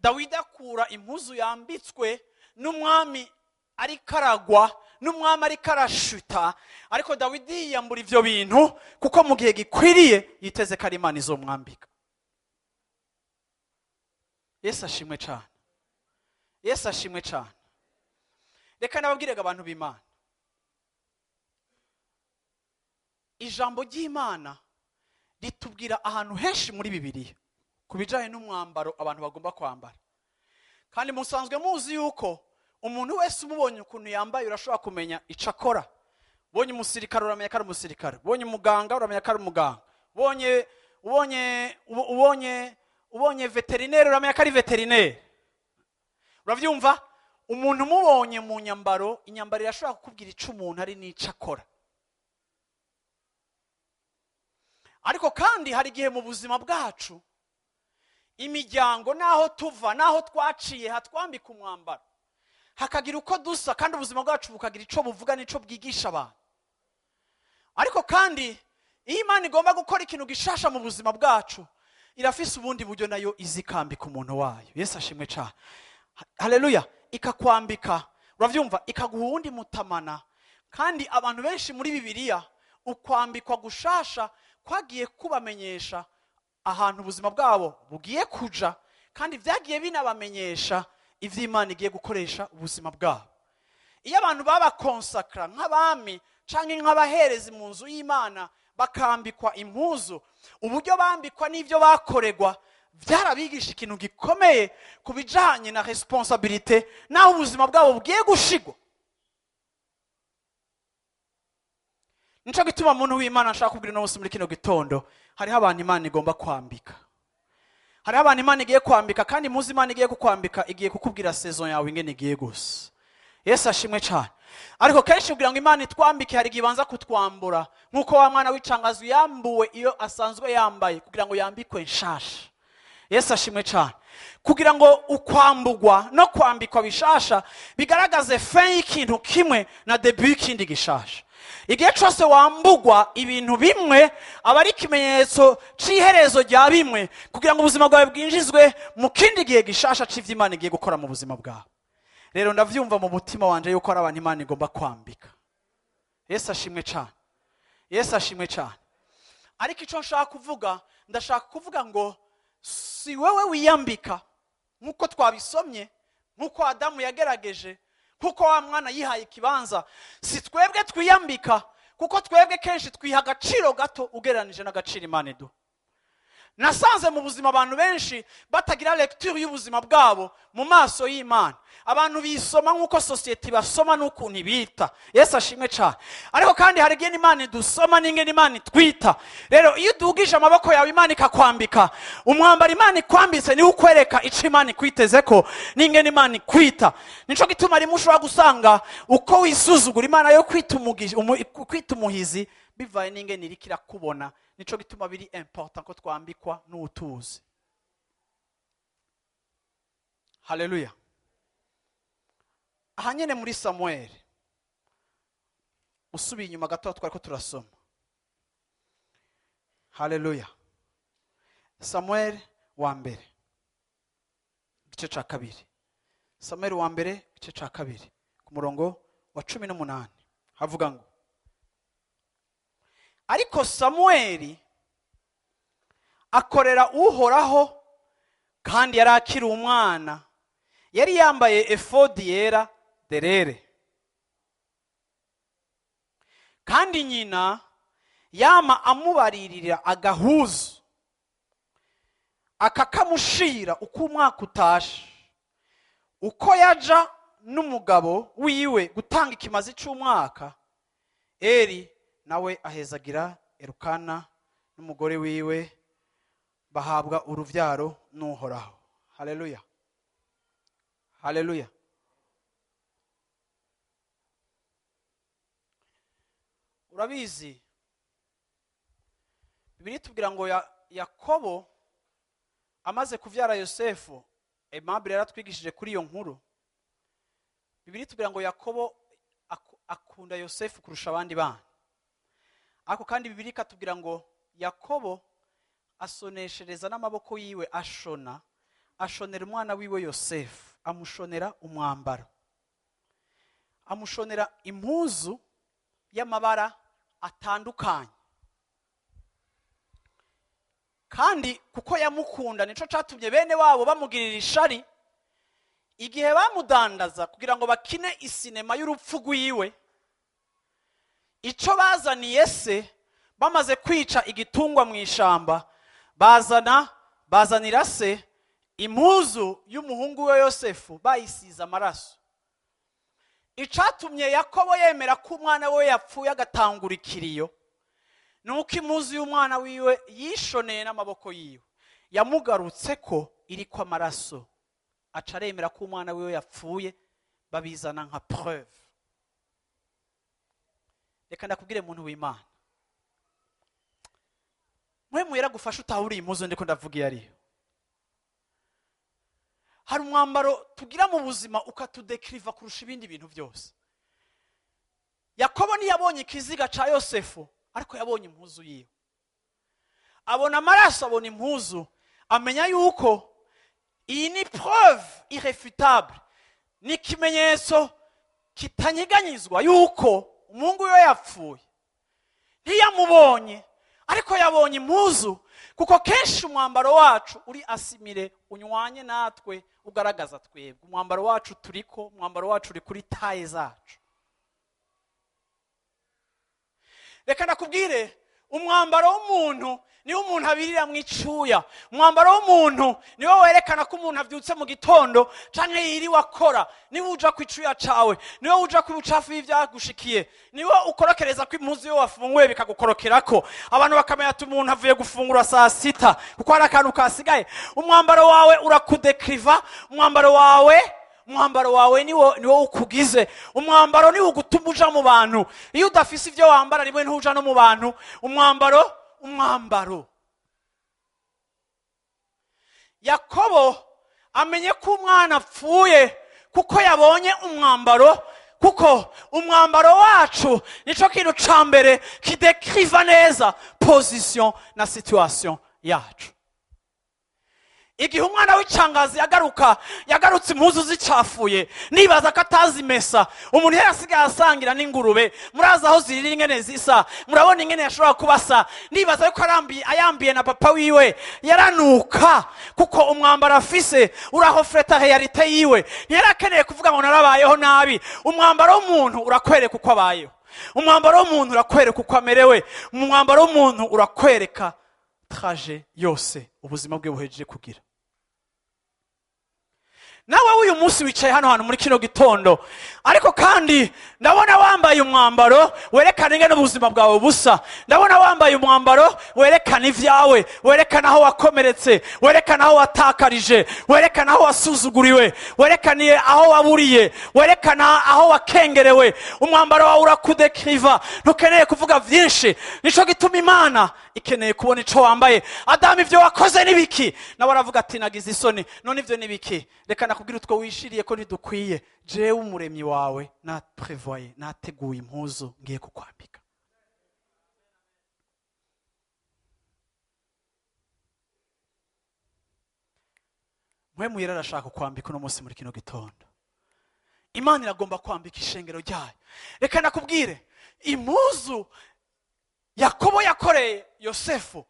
Dawidi akura impuzu yambitswe n'umwami ariko aragwa, n'umwami ariko arashuta, ariko Dawidi yiyambura ivyo bintu kuko mu gihe gikwiriye yiteze ko ari Imana izomwambika. Yesu ashimwe cyane, Yesu ashimwe cyane. Reka nababwirega abantu b'Imana, ijambo ry'Imana ritubwira ahantu henshi muri Bibiliya ku bijanye n'umwambaro abantu bagomba kwambara. Kandi musanzwe muzi yuko umuntu wese umubonye ukuntu yambaye urashobora kumenya ico akora. Ubonye umusirikare uramenya ko ari umusirikare, ubonye umuganga uramenya ko ari umuganga, ubonye veterineri uramenya ko ari veterineri. Uravyumva? Umuntu umubonye mu nyambaro, inyambaro irashobora kukubwira icyo umuntu ari n'icyo akora. Ariko kandi hari igihe mu buzima bwacu imiryango n'aho tuva n'aho twaciye hatwambika umwambaro, hakagira uko dusa, kandi ubuzima bwacu bukagira icyo buvuga n'icyo bwigisha abantu. Ariko kandi iyo Imana igomba gukora ikintu gishasha mu buzima bwacu, irafise ubundi buryo nayo izikambika umuntu wayo. Yesu ashimwe cyane. Haleluya. Ikakwambika, uravyumva, ikaguha uwundi mutamana. Kandi abantu benshi muri Bibiliya ukwambikwa gushasha kwagiye kubamenyesha ahantu ubuzima bwabo bugiye kuja, kandi vyagiye binabamenyesha ivy'Imana igiye gukoresha ubuzima bwabo. Iyo abantu babakonsakra nk'abami canke nk'abaherezi mu nzu y'Imana, bakambikwa impuzu, uburyo bambikwa n'ivyo bakoregwa byarabigisha ikintu gikomeye ku bijanye na responsabilité naho ubuzima bwabo bugiye gushigwa. Nico gituma muntu w'Imana nshaka kubwira no muri kino gitondo, hariho abantu Imana igomba kwambika. Hariho abantu Imana igiye kwambika, kandi muzi Imana igiye kukwambika igiye kukubwira saison yawe ingene igiye gusa. Yesu ashimwe cyane. Ariko kenshi kugira ngo Imana itwambike hari igihe ibanza kutwambura, nkuko wa mwana w'icangazo yambuwe iyo asanzwe yambaye kugira ngo yambikwe nshasha. Yesu ashimwe cyane. Kugira ngo ukwambugwa no kwambikwa bishasha bigaragaze fin y'ikintu kimwe na début y'ikindi gishasha. Igihe cyose wambugwa ibintu bimwe aba ari ikimenyetso c'iherezo rya bimwe, kugira ngo ubuzima bwawe bwinjizwe mu kindi gihe gishasha c'ivyo Imana igiye gukora mu buzima bwawe. Rero ndavyumva mu mutima wanje yuko ari abantu Imana igomba kwambika. Yesu ashimwe cyane. Yesu ashimwe cyane. Ariko ico nshaka kuvuga, ndashaka kuvuga ngo si wewe wiyambika nkuko twabisomye, nkuko Adamu yagerageje, nkuko wa mwana yihaye ikibanza. Si twebwe twiyambika, kuko twebwe kenshi twiha agaciro gato ugereranije n'agaciro Imana iduha. Nasanze mu buzima abantu benshi batagira lecture y'ubuzima bwabo mu maso y'Imana. Abantu bisoma nkuko society basoma n'ukuntu ibita. Yesu ashimwe cyane. Ariko kandi hari igihe Imana idusoma n'ingene Imana itwita. Rero iyo udugije amaboko yawe Imana ikakwambika, umwambaro Imana ikwambitse niwo ukwereka ico Imana ikwitezeko n'ingene Imana ikwita. Nico gituma rimwe ushobora gusanga uko wisuzugura Imana yo kwita umuhizi bivaye n'ingene iriko irakubona. Nico gituma biri important ko twambikwa n'utuzi. Haleluya. Aha nyene muri Samuel, usubiye inyuma gato twariko turasoma. Haleluya. Samuel wa mbere igice ca 2. Samuel wa mbere igice ca 2 ku murongo wa 18 havuga ngo: Ariko Samueli akorera Uhoraho, kandi yari akiri umwana, yari yambaye efodi yera derere. Kandi nyina yama amubaririra agahuzu, akakamushira uko umwaka utashe. Uko yaja n'umugabo wiwe gutanga ikimazi c'umwaka, Eli nawe ahezagira Elukana n'umugore wiwe, bahabwa uruvyaro n'Uhoraho. Haleluya. Haleluya. Urabizi, Bibiliya itubwira ngo Yakobo amaze kuvyara Yosefu, Aimable yaratwigishije kuri iyo nkuru. Bibiliya itubwira ngo Yakobo akunda Yosefu kurusha abandi bana. Ariko kandi Bibiliya ikatubwira ngo Yakobo asoneshereza n'amaboko yiwe, ashonera umwana wiwe Yosefu, amushonera umwambaro, amushonera impuzu y'amabara atandukanye. Kandi kuko yamukunda, nico catumye bene wabo bamugirira ishari igihe bamudandaza kugira ngo bakine isinema y'urupfu rwiwe. Ico bazaniye se, bamaze kwica igitungwa mu ishamba, bazanira se impuzu y'umuhungu we Yosefu, bayisize amaraso. Icatumye Yakobo yemera ko umwana we yapfuye agatangura ikiriyo, nuko impuzu y'umwana wiwe yishoneye n'amaboko yiwe yamugarutse ko iriko amaraso, aca aremera ko umwana wiwe yapfuye, Babizana nka preuve. Reka ndakubwire, muntu w'Imana, Mpwemu Yera gufasha utahuriye impuzu ndiko ndavuga iyo ariyo. Hari umwambaro tugira mu buzima ukatudekiriva kurusha ibindi bintu byose. Yakobo ntiyabonye ikiziga ca Yosefu, ariko yabonye impuzu yiwe. Abona amaraso, abona impuzu, amenya yuko iyi ni preuve irréfutable, ni ikimenyetso kitanyeganyizwa yuko umuhungu we yapfuye. Ntiyamubonye, ariko yabonye impuzu, kuko kenshi umwambaro wacu uri assimilé, unywanye natwe, ugaragaza twebwe. Umwambaro wacu turiko, umwambaro wacu uri kuri taille zacu. Reka ndakubwire, umwambaro w'umuntu niwo umuntu abirira mu icuya. Umwambaro w'umuntu niwo werekana ko umuntu abyutse mu gitondo canke yiriwe akora. Niwo uja ku icuya cawe, niwo uja ku bucafu y'ivyagushikiye, niwo ukorokereza ko impuzu iyo wafunguye bikagukorokerako, abantu bakamenya ati umuntu avuye gufungura saa 6 kuko hari akantu kasigaye. Umwambaro wawe urakudekriva. Umwambaro wawe niwo ukugize. Umwambaro niwo ugutuma uja mu bantu. Iyo udafise ivyo wambara, rimwe ntuja no mu bantu. Umwambaro. Yakobo amenye ko umwana apfuye kuko yabonye umwambaro, kuko umwambaro wacu nico kintu ca mbere kidekriva neza position na situation yacu. Igihe umwana w'icangazi yagaruka, yagarutse impuzu zicafuye. Nibaza ko atazimesa. Umuntu yari asigaye asangira n'ingurube. Murazi aho zirira ingene zisa, murabona ingene yashobora kuba asa. Nibaza yuko arambiye ayambiye na papa wiwe yaranuka, kuko umwambaro afise urahofreta réalité yiwe. Ntiyari akeneye kuvuga ngo narabayeho nabi. Umwambaro w'umuntu urakwereka uko abayeho. Umwambaro w'umuntu urakwereka uko amerewe. Umwambaro w'umuntu urakwereka trajet yose ubuzima bwe buhejeje kugira. Nawe uyu munsi wicaye hano hantu muri kino gitondo, ariko kandi ndabona wambaye umwambaro werekana ingene ubuzima bwawe busa. Ndabona wambaye umwambaro werekana ibyawe, werekana aho wakomeretse, werekana aho watakarije, werekana aho wasuzuguriwe, werekaniye aho waburiye, werekana aho wakengerewe. Umwambaro wawe urakudekriva, ntukeneye kuvuga byinshi. Nico gituma Imana ikeneye kubona ico wambaye. Adamu, ibyo wakoze ni biki? Nawe aravuga ati nagize isoni. None ibyo ni biki? Reka nakubwira, utwo wishiriye ko ntidukwiye. Jewe umuremyi wawe naprevoye, nateguye impuzu ngiye kukwambika. Mpwemu Yera arashaka kwambika uno munsi muri kino gitondo. Imana iragomba kwambika ishengero ryayo. Reka nakubwire, impuzu Yakobo yakoreye Yosefu,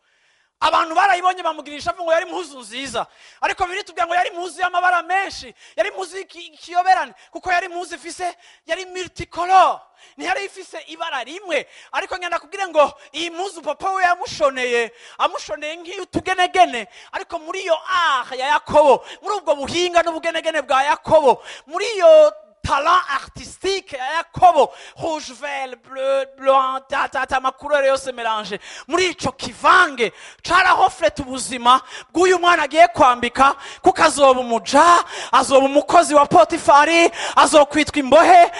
abantu barayibonye bamugirisha ngo yari impuzu nziza, ariko biritubwira ngo yari impuzu y'amabara menshi, yari impuzu y'ikiyoberane, kuko yari impuzu ifise, yari multicolore, ntiyari ifise ibara rimwe. Ariko ngenda kubwire ngo iyi mpuzu papa we yamushoneye, amushoneye nk'iy'utugenegene, ariko muri iyo art ya Yakobo, muri ubwo buhinga n'ubugenegene bwa Yakobo, muri iyo talent artistique ya Yakobo, rouge, vert, bleu, blanc, ta ta ta, ama couleur yose mélange muri ico kivange, carahofleta ubuzima bw'uyu mwana agiye kwambika, kuko azoba umuja, azoba umukozi wa Potifari, azokwitwa imbohe,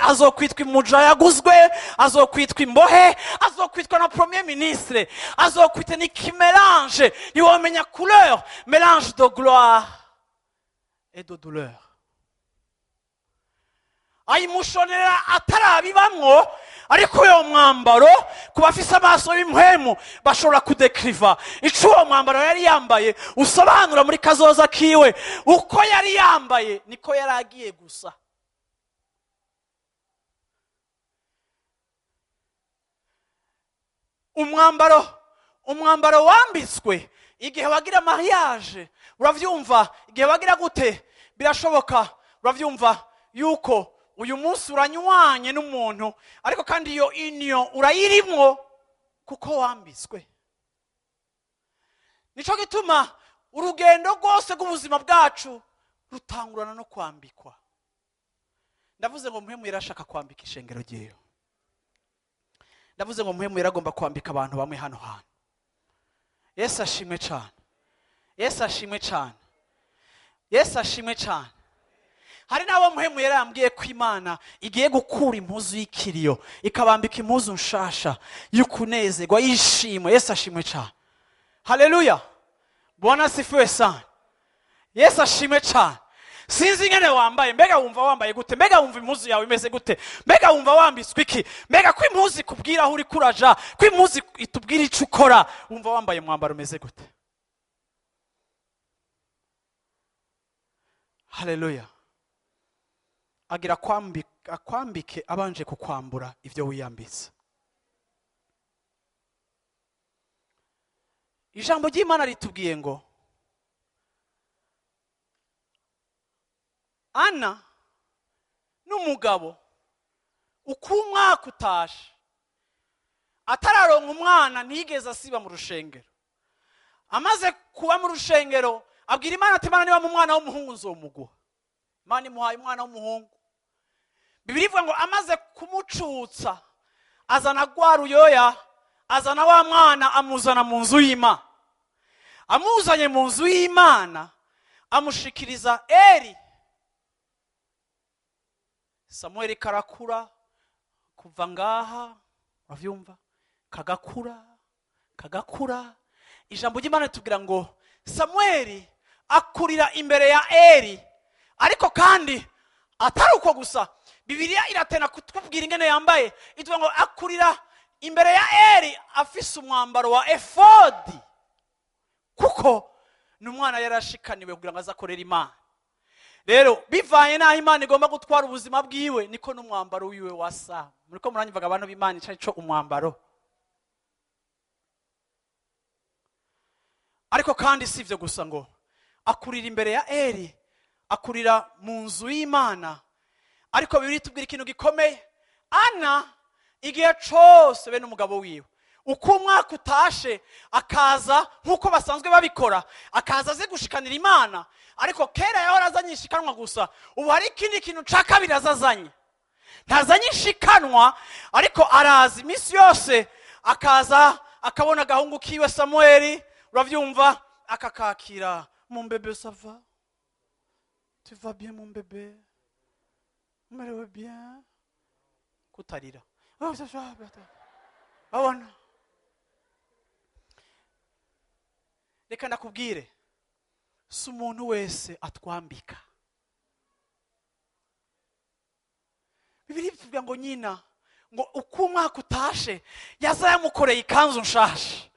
azokwitwa umuja yaguzwe, azokwitwa imbohe, azokwitwa na premier ministre, azokwitwa ni kimélange, ntiwomenya couleur, mélange de gloire et de douleur. Ayimushonera atarabibamwo, ariko uyo mwambaro, ku bafise amaso y'impwemu bashobora kudekriva ico uwo mwambaro yari yambaye usobanura muri kazoza kiwe. Uko yari yambaye niko yari agiye gusa. Umwambaro wambitswe igihe wagira mariage, uravyumva, igihe wagira gute, birashoboka, uravyumva yuko uyu munsi uranywanye n'umuntu, ariko kandi iyo union urayirimwo kuko wambitswe. Nico gituma urugendo rwose rw'ubuzima bwacu rutangurana no kwambikwa. Ndavuze ngo Mpwemu yarashaka kwambika ishengero ryiwe. Ndavuze ngo Mpwemu yaragomba kwambika abantu bamwe hano hantu. Yesu ashimwe cyane! Yesu ashimwe cyane! Yesu ashimwe cyane! Hari n'abo muhemu yarambwiye ko Imana igiye gukura impuzu y'ikiriyo ikabambika impuzu nshasha y'ukunezerwa y'ishimwe. Yesu ashimwe cyane. Haleluya. Bwana asifiwe sana. Yesu ashimwe cyane. Sinzi ingene wambaye, mbega wumva wambaye gute, mbega wumva impuzu yawe imeze gute, mbega wumva wambitswe iki, mbega ko impuzu ikubwira aho uri kuraja, ko impuzu itubwira ico ukora, wumva wambaye umwambaro umeze gute? Haleluya. Agira akwambike abanje kukwambura ivyo wiyambitse. Ijambo ry'Imana ritubwiye ngo Ana n'umugabo uko umwaka utashe atararonka umwana ntigeze asiba mu rushengero. Amaze kuba mu rushengero abwira Imana ati Imana niba mu mwana w'umuhungu nzomuguha. Imana imuhaye umwana w'umuhungu. Bibiliya ivuga ngo amaze kumucutsa azana gwa ruyoya, azana wa mwana amuzana mu nzu y'Imana. Amuzanye mu nzu y'Imana amushikiriza Eli. Samuel karakura kuva ngaha, uravyumva, kagakura kagakura. Ijambo ry'Imana ritubwira ngo Samuel akurira imbere ya Eli. Ariko kandi atari uko gusa, Bibiliya iratena kutubwira ingene yambaye. Itubwira ngo akurira imbere ya Eli afise umwambaro wa efodi, kuko ni umwana yarashikaniwe kugira ngo azakorere Imana. Rero bivanye n'aho Imana igomba gutwara ubuzima bwiwe, niko n'umwambaro wiwe wasa. Muriko muranyumvaga abantu b'Imana ico arico umwambaro. Ariko kandi si ivyo gusa, ngo akurira imbere ya Eli, akurira mu nzu y'Imana. Ariko Bibiliya itubwira ikintu gikomeye. Ana igihe cose be n'umugabo wiwe, uko umwaka utashe akaza nk'uko basanzwe babikora, akaza aze gushikanira Imana. Ariko kera yahora azanye ishikanwa gusa, ubu hari ikindi kintu ca kabiri azazanye. Ntazanye ishikanwa, ariko araza iminsi yose akaza akabona agahungu kiwe Samuel, uravyumva, akakakira. Mon bébé, ça va? Tu vas bien mon bébé? Umerewe bien? Kutarira. Oh, ça va, abona. Reka ndakubwire, si umuntu wese atwambika. Bibiliya ivuga ngo nyina ngo uko umwaka utashe yaza yamukoreye ikanzu nshasha.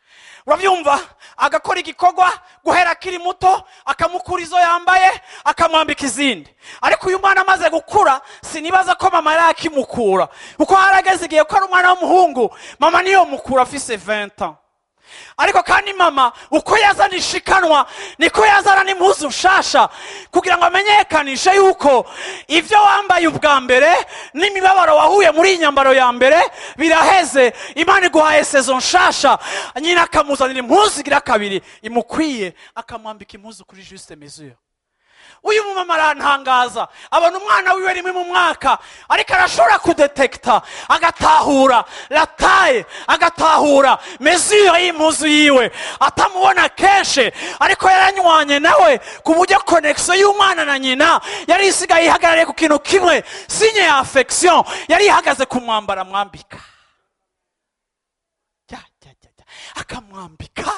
Uravyumva, agakora igikorwa guhera akiri muto, akamukura izo yambaye akamwambika izindi. Ariko uyu mwana amaze gukura sinibaza ko mama yari akimukura, kuko harageze igihe ko ari umwana w'umuhungu, mama niyo mukura afise 20 ans. Ariko kandi mama uko yazana ishikanwa niko yazana n'impuzu nshasha, kugira ngo amenyekanishe yuko ivyo wambaye ubwa mbere n'imibabaro wahuye muri iyi nyambaro ya mbere biraheze. Imana iguhaye saison nshasha. Nyina akamuzanira impuzu igira kabiri imukwiye, akamwambika impuzu kuri juste mesure. Uyu mumama arantangaza, abona umwana wiwe rimwe mu mwaka, ariko arashobora kudetekta, agatahura la taille, agatahura mesure y'impuzu yiwe. Atamubona kenshi, ariko yaranywanye nawe ku buryo connexion y'umwana na nyina yari isigaye ihagarariye ku kintu kimwe, signe ya affection yari ihagaze ku mwambaro amwambika. Akamwambika,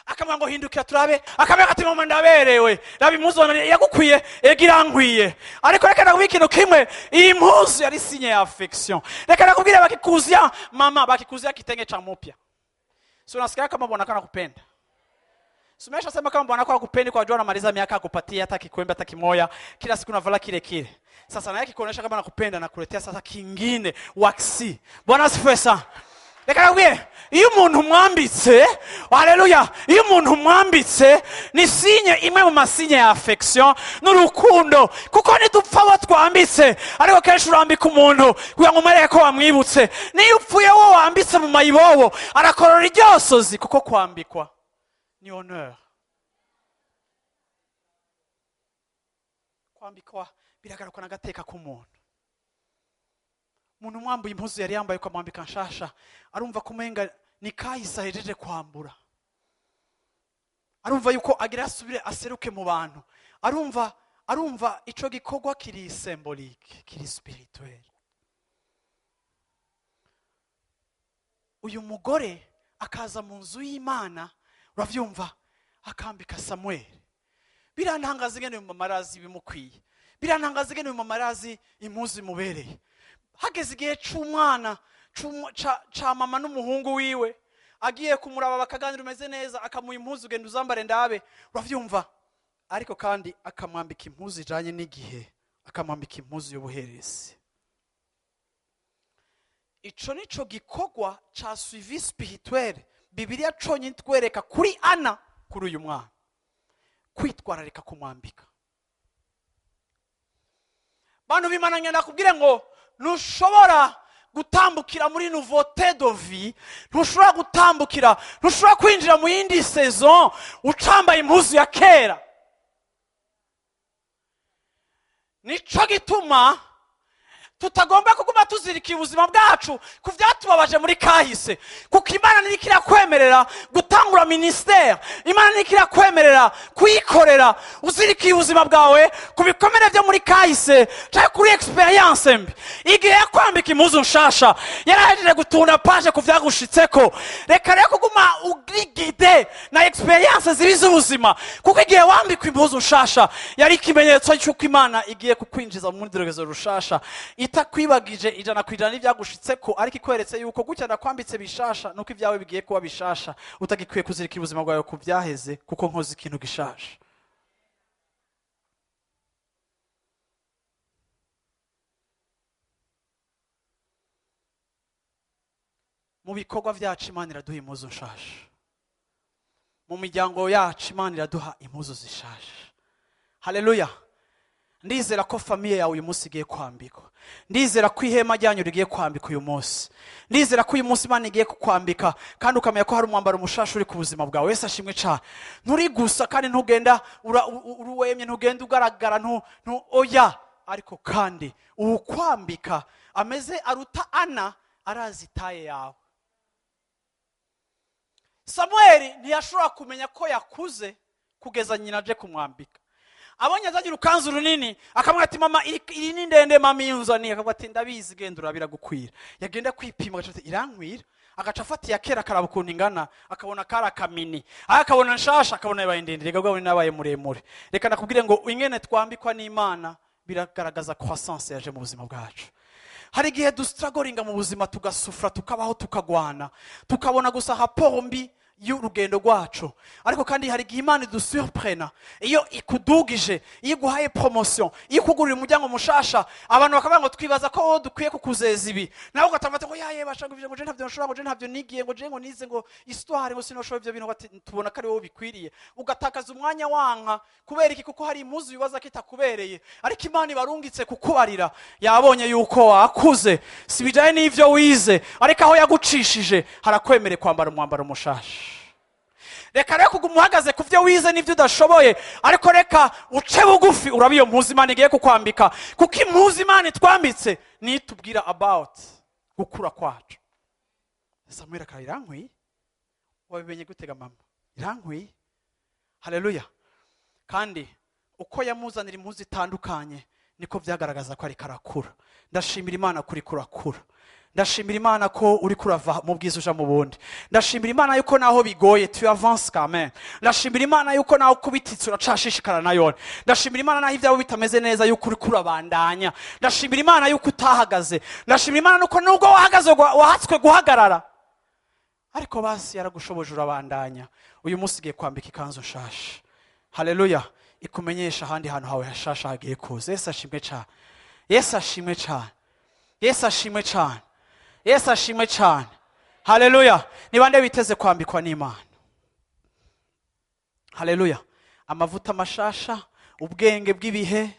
akamwanga ngo hindukira turabe, akamwanga ati mama ndaberewe, raba impuzu yagukwiye ega irankwiye. Ariko reka ndakubwira ikintu kimwe, iyi mpuzu yari signe ya affection. Reka ndakubwira, bakikuzia mama, bakikuzia kitenge cha mupya, si unasikia kama bwana anakupenda? Sumesha sema kama bwana wako hakupendi kwa jua anamaliza miaka akupatia hata kikwembe hata kimoya, kila siku unavala kile kile. Sasa naye akikuonyesha kama anakupenda nakuletea sasa kingine waxi. Bwana asifiwe sana. Reka nakubwire, iyo umuntu umwambitse, haleluya, iyo umuntu umwambitse ni sinye imwe mu masinye ya affection n'urukundo, kuko nidupfa abo twambitse. Ariko kenshi urambika umuntu kugira ngo umwereke ko wamwibutse. Niyo upfuye wo wambitse mu mayibobo arakorora iryosozi, kuko kwambikwa ni honneur. Kwambikwa biragaruka n'agateka k'umuntu. Umuntu umwambuye impuzu yari yambaye ukamwambika nshasha, arumva ko umenga ni kahise ahejeje kwambura. Arumva yuko agira asubire aseruke mu bantu. Arumva Arumva ico gikorwa kiri symbolique, kiri spirituel. Uyu mugore akaza mu nzu y'Imana, uravyumva, akambika Samuel. Birantangaza ingene uyu mama arazi ibimukwiye, birantangaza ingene uyu mama arazi impuzu imubereye. Hageze igihe c'umwana ca mama n'umuhungu wiwe, agiye kumuraba bakaganira umeze neza, akamuha impuzu, genda uzambare ndabe, uravyumva. Ariko kandi akamwambika impuzu ijanye n'igihe, akamwambika impuzu y'ubuherezi. Ico nico gikorwa ca suivi spirituel Bibiliya conyine itwereka kuri Ana, kuri uyu mwana, kwitwararika kumwambika. Bantu b'Imana, ngenda kubwire ngo ntushobora gutambukira muri nouveauté de vie, ntushobora gutambukira, ntushobora kwinjira mu yindi saison ucambaye impuzu ya kera. Nico gituma tutagomba kuguma tuzirikiye ubuzima bwacu ku vyatubabaje muri kahise, kuko Imana ntiriko irakwemerera gutangura ministère, Imana ntiriko irakwemerera kuyikorera uzirikiye ubuzima bwawe ku bikomere vyo muri kahise canke kuri experience mbi. Igihe yakwambika impuzu nshasha, yarahejeje gutunda page ku vyagushitseko. Reka rero kuguma urigide na experience zibi z'ubuzima, kuko igihe wambikwa impuzu nshasha yari ikimenyetso cy'uko Imana igiye kukwinjiza mu rundi rugezo rushasha, itakwibagije 100% n'ivyagushitseko, ariko ikweretse yuko gutya ndakwambitse bishasha nuko ibyawe bigiye kuba bishasha, utagikwiye kuzirikira ubuzima bwawe ku byaheze, kuko nkoze ikintu gishasha. Mu bikorwa vyacu Imana iraduha impuzu nshasha, mu miryango yacu Imana iraduha impuzu zishasha. Haleluya. Ndizera ko famille yawe uyu munsi igiye kwambikwa, ndizera ko ihema ryanyu rigiye kwambikwa uyu munsi, ndizera ko uyu munsi Imana igiye kukwambika, kandi ukamenya ko hari umwambaro mushasha uri ku buzima bwawe. Yesu ashimwe cyane. Nturi gusa kandi ntugenda uruwemye, ntugenda ugaragara oya, ariko kandi ukwambika ameze aruta Ana arazi taye yawe. Samuel ntiyashobora kumenya ko yakuze kugeza nyina aje kumwambika. Abonye azagira urukanzu runini, akamubwira ati mama iri ni ndende mama yunzaniye, akavuga ati ndabizi genda urabira gukwira. Yagenda kwipima agaca ati irankwira, agaca afata iya kera akaraba ukuntu ingana, akabona kari akamini, akabona nshasha, akabona yabaye ndende, reka bwabone nabaye muremure. Reka nakubwire ngo ingene twambikwa n'Imana biragaragaza croissance yaje mu buzima bwacu. Hari igihe dustragoringa mu buzima, tugasufra, tukabaho, tukagwana, tukabona gusa rapport mbi y'urugendo rwacu. Ariko kandi hari igihe Imana idusurprena, iyo ikudugije, iyo iguhaye promotion, iyo ikugurira umuryango mushasha, abantu bakavuga ngo twibaza ko wowe dukwiye kukuzeza ibi, nawe ugatanga ngo yaye basha ngo je ntavyo nshobora, ngo je ntavyo nigiye, ngo je ngo nize ngo histoire, ngo sinoshobora ivyo bintu, bati tubona ko ari wowe bikwiriye. Ugatakaza umwanya wanka kubera iki? Kuko hari impuzu wibaza ko itakubereye, ariko Imana ibarungitse kukubarira, yabonye yuko wakuze, si bijanye n'ivyo wize, ariko aho yagucishije harakwemereye kwambara umwambaro mushasha. Reka rero kuguma uhagaze ku byo wize n'ibyo udashoboye, ariko reka uce bugufi urabe iyo mpuzu Imana igiye kukwambika, kuko impuzu Imana itwambitse niyo itubwira about gukura kwacu. Samuel akaba irankwiye, wabimenye gutega mama irankwiye. Haleluya. Kandi uko yamuzanira impuzu itandukanye niko byagaragaza ko ariko arakura. Ndashimira Imana kuri kurakura, ndashimira Imana ko uri kurava mu bwiza uja mu bundi, ndashimira Imana yuko naho bigoye tu avance quand même, ndashimira Imana yuko naho kubititse uracashishikara nayo, ndashimira Imana naho ibyabo bitameze neza yuko uri kurabandanya, ndashimira Imana yuko utahagaze, ndashimira Imana nuko nubwo wahagaze wahatswe guhagarara, ariko basi yaragushoboje urabandanya. Uyu munsi ugiye kwambika ikanzu nshasha. Haleluya. Ikumenyesha ahandi hantu hawe hashasha hagiye kuza. Yesu ashimwe cyane, Yesu ashimwe cyane, Yesu ashimwe cyane, Yesu ashimwe cyane. Haleluya. Ni bande biteze kwambikwa n'Imana? Haleluya. Amavuta mashasha, ubwenge bw'ibihe,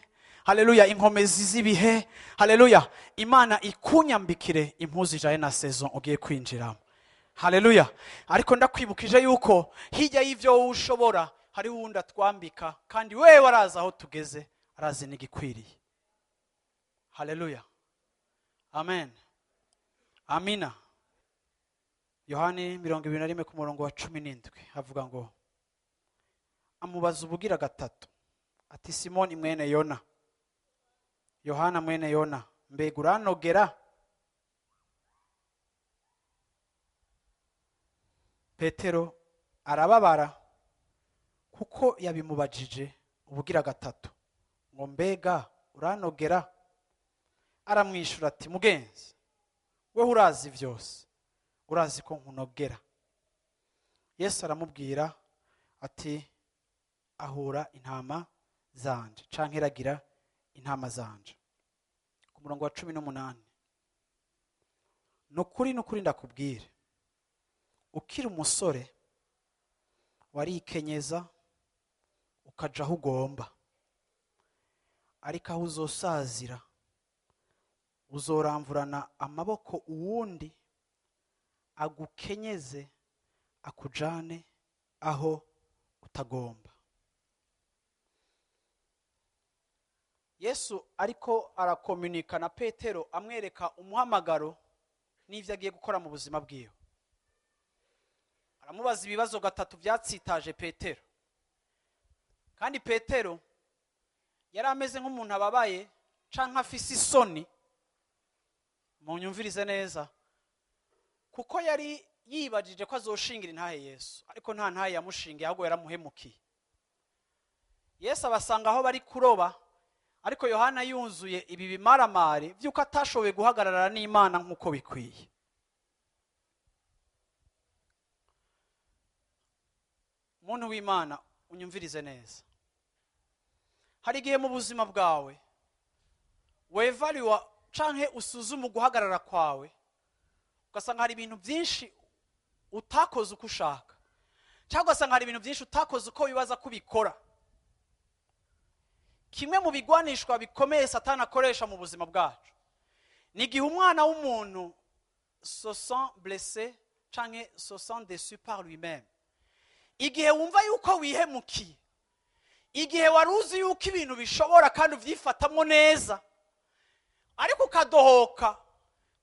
haleluya, inkomezi z'ibihe. Haleluya. Imana ikunyambikire impuzu ijanye na saison ugiye kwinjiramo. Haleluya. Ariko ndakwibukije yuko hirya y'ivyo ushobora hari wundi atwambika, kandi wewe arazi aho tugeze, arazi n'igikwiriye. Haleluya. Amen. Amina. Yohani 21 ku murongo wa 17 havuga ngo amubaza ubugira gatatu Ati: "Simoni mwene Yona, Yohana mwene Yona, mbega uranogera?" Petero arababara kuko yabimubajije ubugira gatatu ngo: "Mbega uranogera?" Aramwishyura ati: "Mugenzi, wewe urazi byose, urazi ko nkunogera." Yesu aramubwira ati: "Ahura intama zanje, canke iragira intama zanje." Ku murongo wa 18: "Ni ukuri, ni ukuri, ndakubwira, ukiri umusore warikenyeza ukaja aho ugomba, ariko aho uzosazira uzoramvurana amaboko, uwundi agukenyeze akujane aho utagomba." Yesu ariko arakomunika na Petero, amwereka umuhamagaro n'ibyo agiye gukora mu buzima bwiwe. Aramubaza ibibazo gatatu byatsitaje Petero, kandi Petero yari ameze nk'umuntu ababaye canke afise isoni. Munyumvirize neza, kuko yari yibajije ko azoshingira intahe Yesu, ariko nta ntahe yamushingiye, ahubwo yaramuhemukiye. Yesu abasanga aho bari kuroba, ariko Yohana yunzuye ibi bimaramare by'uko atashoboye guhagarara n'Imana nk'uko bikwiye. Umuntu w'Imana, unyumvirize neza, hari igihe mu buzima bwawe wevaliwa canke usuzuma uguhagarara kwawe, ugasanga hari ibintu byinshi utakoze uko ushaka, cyangwa ugasanga hari ibintu byinshi utakoze uko wibaza ko ubikora. Kimwe mu bigwanishwa bikomeye Satani akoresha mu buzima bwacu ni igihe umwana w'umuntu se sent blessé canke se sent déçu par lui-même. Igihe wumva yuko wihemukiye, igihe wari uzi yuko ibintu bishobora kandi ubyifatamwo neza, ariko ukadohoka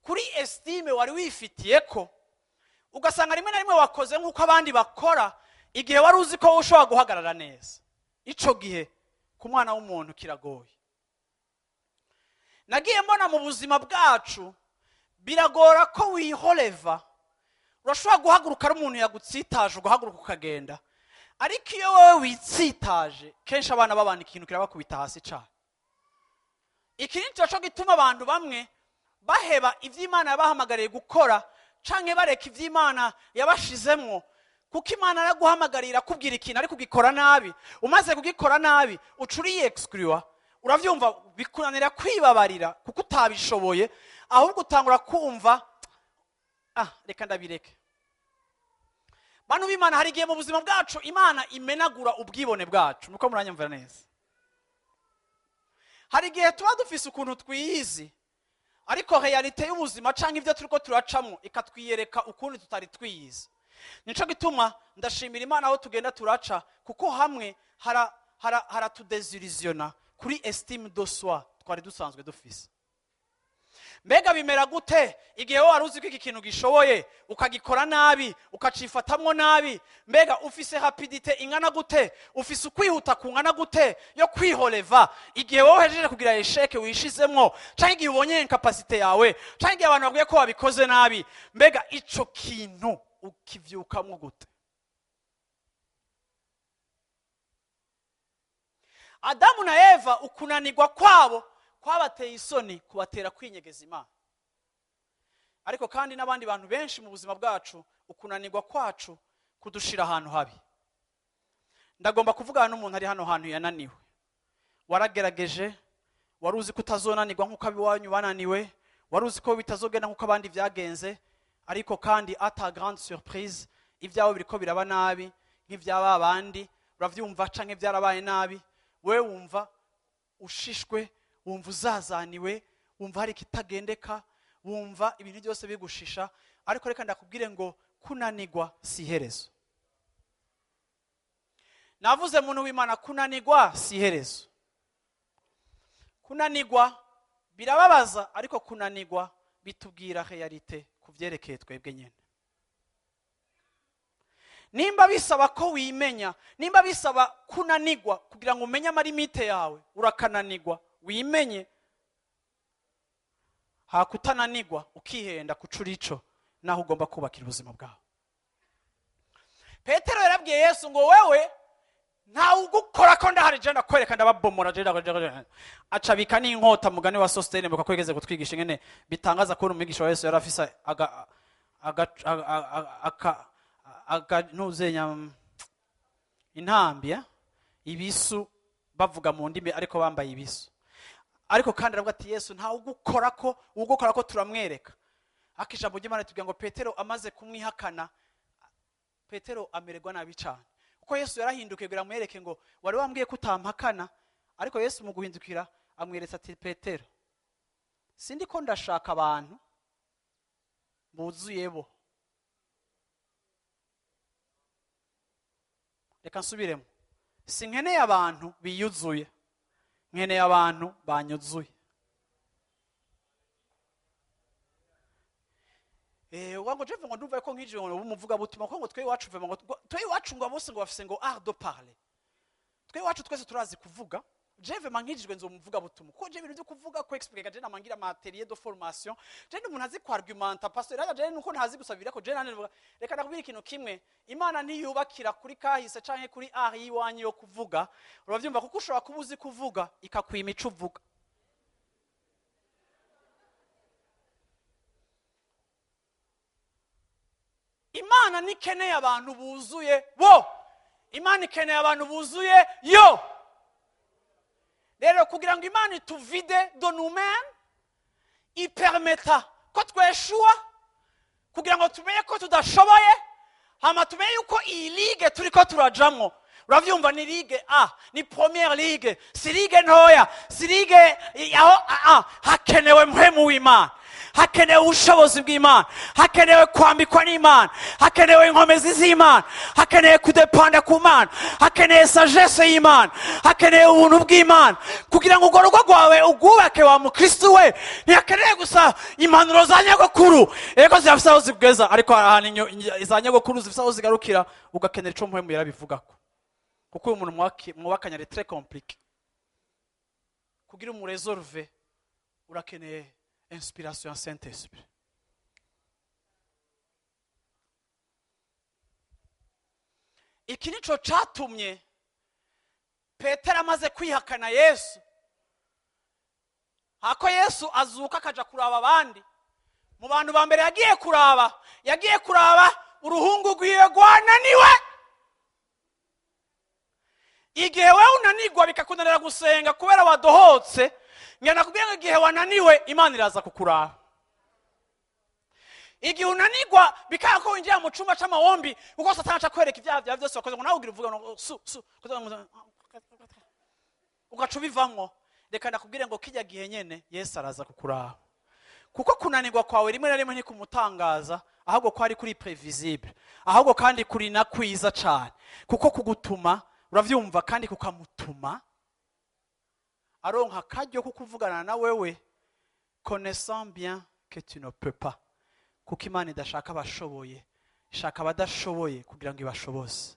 kuri estime wari wifitiye, ko ugasanga rimwe na rimwe wakoze nk'uko abandi bakora, igihe wari uzi ko ushobora guhagarara neza. Ico gihe ku mwana w'umuntu kiragoye. Nagiye mbona mu buzima bwacu biragora ko wihoreva. Urashobora guhaguruka ari umuntu yagutsitaje, ugahaguruka ukagenda, ariko iyo wowe witsitaje, kenshi abana b'abantu ikintu kirabakubita hasi cyane. Iki ni cyo gituma abantu bamwe baheba iby'Imana yabahamagariye gukora, canke bareka iby'Imana yabashizemwo, kuko Imana araguhamagarira kubwira ikintu ariko ugikora nabi. Umaze kugikora nabi, uca uriyexclure, uravyumva, bikunanira kwibabarira kuko utabishoboye, ahubwo utangura kumva: "Ah, reka ndabireke." Bantu b'Imana, hari igihe mu buzima bwacu Imana imenagura ubwibone bwacu. Nuko muranyumvira neza, hari igihe tuba dufise ukuntu twiyizi, ariko réalité y'ubuzima canke ibyo turiko turacamwo ikatwiyereka ukundi tutari twiyizi. Nico gituma ndashimira Imana aho tugenda turaca, kuko hamwe haratudésillusionna kuri estime de soi twari dusanzwe dufise. Mbega bimera gute igihe wowe wari uzi ko iki kintu gishoboye, ukagikora nabi, ukacifatamwo nabi? Mbega ufise rapidité ingana gute, ufise ukwihuta kungana gute yo kwihoreva igihe wowe uhejeje kugira échec wishizemwo, canke igihe ubonye incapacité yawe, canke igihe abantu babwiye ko wabikoze nabi? Mbega ico kintu ukivyukamwo gute? Adamu na Eva, ukunanirwa kwabo kwabateye isoni, kubatera kwinyegeza Imana. Ariko kandi n'abandi bantu benshi mu buzima bwacu, ukunanirwa kwacu kudushira ahantu habi. Ndagomba kuvugana n'umuntu ari hano hantu yananiwe. Waragerageje, wari uzi ko utazonanirwa nk'uko abiwanyu bananiwe, wari uzi ko bitazogenda nk'uko abandi byagenze, ariko kandi, à ta grande surprise, ibyawe biriko biraba nabi nk'ibyaba abandi, uravyumva, canke byarabaye nabi. Wewe wumva ushishwe, wumva uzazaniwe, wumva hari ikitagendeka, wumva ibintu byose bigushisha. Ariko reka ndakubwire ngo kunanirwa si iherezo. Navuze, muntu w'Imana, kunanirwa si iherezo. Kunanirwa birababaza, ariko kunanirwa bitubwira réalité ku byerekeye twebwe nyine. Nimba bisaba ko wimenya, nimba bisaba kunanigwa kugira ngo umenye amalimite yawe, urakananigwa wimenye. Hakutananigwa ukihenda kucura ico naho ugomba kubakira ubuzima bwawe. Petero yarabwiye Yesu ngo wewe nta ugukora ko ndahari je ndakwereka ndababomora je ndakwereka. Acabika n'inkota mugani wa Sostene muka kwegeze kutwigisha ngene bitangaza ko umwigisha wa Yesu yarafise aga aga aka aga ntuzenya intambi ibisu bavuga mu ndimi ariko bambaye ibisu. Ariko kandi aravuga ati Yesu nta ugukora ko ugukora ko turamwereka. Akijambo ry'Imana tubwira ngo Petero amaze kumwihakana, Petero amererwa nabi cyane. Kuko Yesu yarahindukiye kugira amwereke ngo wari wambwiye ko utampakana, ariko Yesu mu guhindukira amweretse ati Petero, sindi ko ndashaka abantu buzuye bo. Reka nsubiremo. Sinkeneye abantu biyuzuye, nkeneye abantu banyuzuye. Wango jewe ngo ndumva ko nkije ngo umuvuga butuma ko ngo twe iwacu vema ngo twe iwacu ngo bose ngo bafise ngo art de parler. Twe iwacu twese turazi kuvuga. Jewe vema nkijijwe nzo umuvuga butuma. Kuko jewe ibintu byo kuvuga ko expliquer je namangira matériel de formation. Je ndi umuntu azi ko argumenta pasteur rega je nuko ntazi gusabira ko je nane reka nakubwira ikintu kimwe. Imana ntiyubakira kuri kahise canke kuri art yiwanyu yo kuvuga. Uravyumva kuko ushobora kuba uzi kuvuga ikakwima ico uvuga. Imana nikeneye abantu buzuye bo. Imana ikeneye abantu buzuye yo. Rero kugira ngo Imana ituvide de nous-mêmes, ipermeta ko tweshua kugira ngo tumenye ko tudashoboye, hama tumenye yuko iyi ligue turiko turajamwo. Uravyumva ni ligue A, ni première ligue, si ligue ntoya, si ligue aho A, hakenewe mpwemu w'Imana. Hakenewe ubushobozi bw'Imana, hakenewe kwambikwa n'Imana, hakenewe inkomezi z'Imana, hakenewe kudepanda ku Mana, hakenewe sagesse y'Imana, hakenewe ubuntu bw'Imana kugira ngo urwo rugo rwawe ugwubake wa mukristo we. Ntihakenewe gusa impanuro za nyogokuru, ego zirafise aho zigeza, ariko ahantu za nyogokuru zifise aho zigarukira, ugakenera ico mpwemu yarabivugako. Kuko uyu muntu mwubakanye ari très compliqué. Kugira umuresolve urakeneye inspiration ya Saint-Esprit. Iki nico catumye Petero amaze kwihakana Yesu. Hako Yesu azuka akaja kuraba abandi. Mu bantu ba mbere yagiye kuraba uruhungu rwiwe rwananiwe. Igihe wewe unanigwa bikakunanira gusenga kubera wadohotse, ngenda kubwira ngo igihe wananiwe Imana iraza kukuraba. Igihe unanigwa bikanga ko winjira mu cumba c'amawombi kuko Satani aca kwereka ibyaha byawe byose wakoze ngo nawe ugira uvuga ngo su su ugaca ubivamwo. Reka ndakubwire ngo kijya gihe nyene Yesu araza kukuraba. Kuko kunanirwa kwawe rimwe na rimwe ntikumutangaza, ahubwo ko ari kuri previsible, ahubwo kandi kuri na kwiza cane, kuko kugutuma uravyumva kandi kukamutuma aronka akaryo ko kuvugana na wewe, connaissant bien que tu ne peux pas. Kuko Imana idashaka abashoboye, ishaka abadashoboye kugira ngo ibashoboze.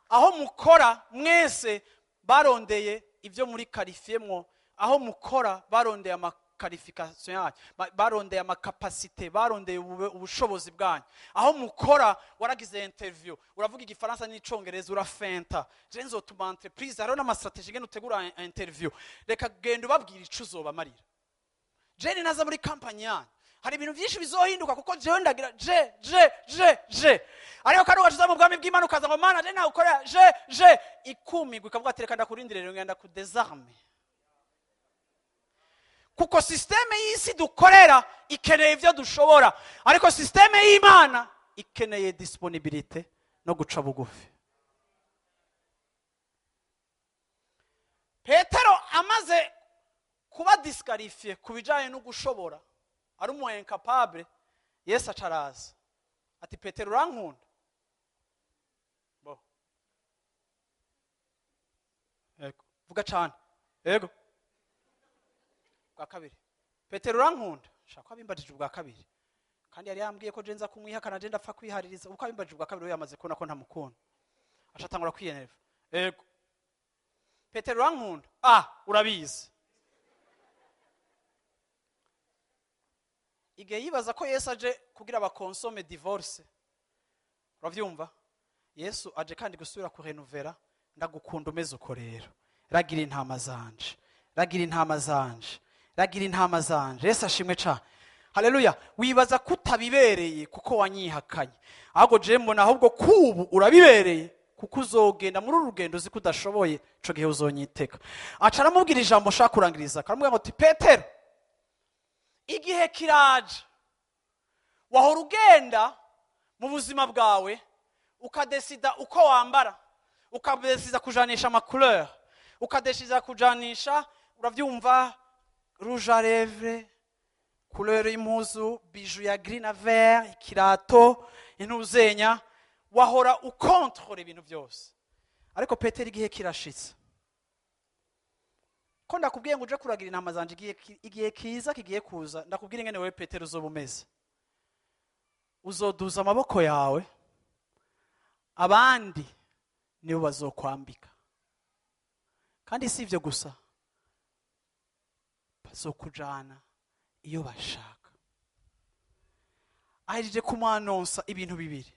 Aho mukora mwese barondeye ivyo muri qualifiemwo, aho mukora barondeye ama qualification yanyu, barondeye ama capacité, barondeye ubushobozi bwanyu. Aho mukora waragize interview, uravuga igifaransa n'icongereza, urafenta. Je nzotuma entreprise, hariho n'ama stratégie ngene utegura interview. Reka genda ubabwira ico uzobamarira. Je ni naza muri company yanyu, hari ibintu byinshi bizohinduka kuko jewe ndagira je je je je. Ariko kandi ugacuza mu bwami bw'Imana ukaza ngo Mana je nawukorera je je, ikumigwa ikavuga ati reka ndakurindire rero ngenda ku désarmer. Kuko systeme y'isi dukorera ikeneye ivyo dushobora, ariko systeme y'Imana ikeneye disponibilité no guca bugufi. Petero amaze kuba disqualifié ku bijanye no gushobora, ari umu incapable, Yesu acaraza ati Petero urankunda? Bo. Ego, vuga cane. Ego. Bwa kabiri. Petero urankunda? Shaka ko abimbajije ubwa kabiri. Kandi yari yambwiye ko je nza kumwihakana, je ndapfa kwihaririza. Uko abimbajije ubwa kabiri, we yamaze kubona ko ntamukunda, aca atangura kwiyenerva. Ego Petero, urankunda? Ah, urabizi. Igihe yibaza ko Yesu aje kugira bakonsome divorce, uravyumva, Yesu aje kandi gusubira kurenuvera: ndagukunda umeze uko, rero ragira intama zanje, ragira intama zanje, ragira intama zanje. Yesu ashimwe cane, haleluya. Wibaza ko utabibereye kuko wanyihakanye, ahubwo je mbona ahubwo kubu urabibereye, kuko uzogenda muri uru rugendo uzi ko udashoboye, ico gihe uzonyiteka. Aca aramubwira ijambo nshaka kurangiriza, aramubwira ngo ti: Petero, igihe kiraje wahora ugenda mu buzima bwawe ukadesida uko wambara, ukadesida kujanisha ama couleur, ukadesida kujanisha, uravyumva, rouge à lèvres, couleur y'impuzu, bijou ya gris na vert, ikirato, intuzenya, wahora ukontorora ibintu byose. Ariko Petero, igihe kirashitse ko ndakubwiye ngo uje kuragira intama zanje. Igihe kiza kigiye kuza, ndakubwira ingene wewe Petero uzoba umeze. Uzoduza amaboko yawe, abandi nibo bazokwambika. Kandi si ibyo gusa, bazokujana iyo bashaka. Ahejeje kumwanonsa ibintu bibiri: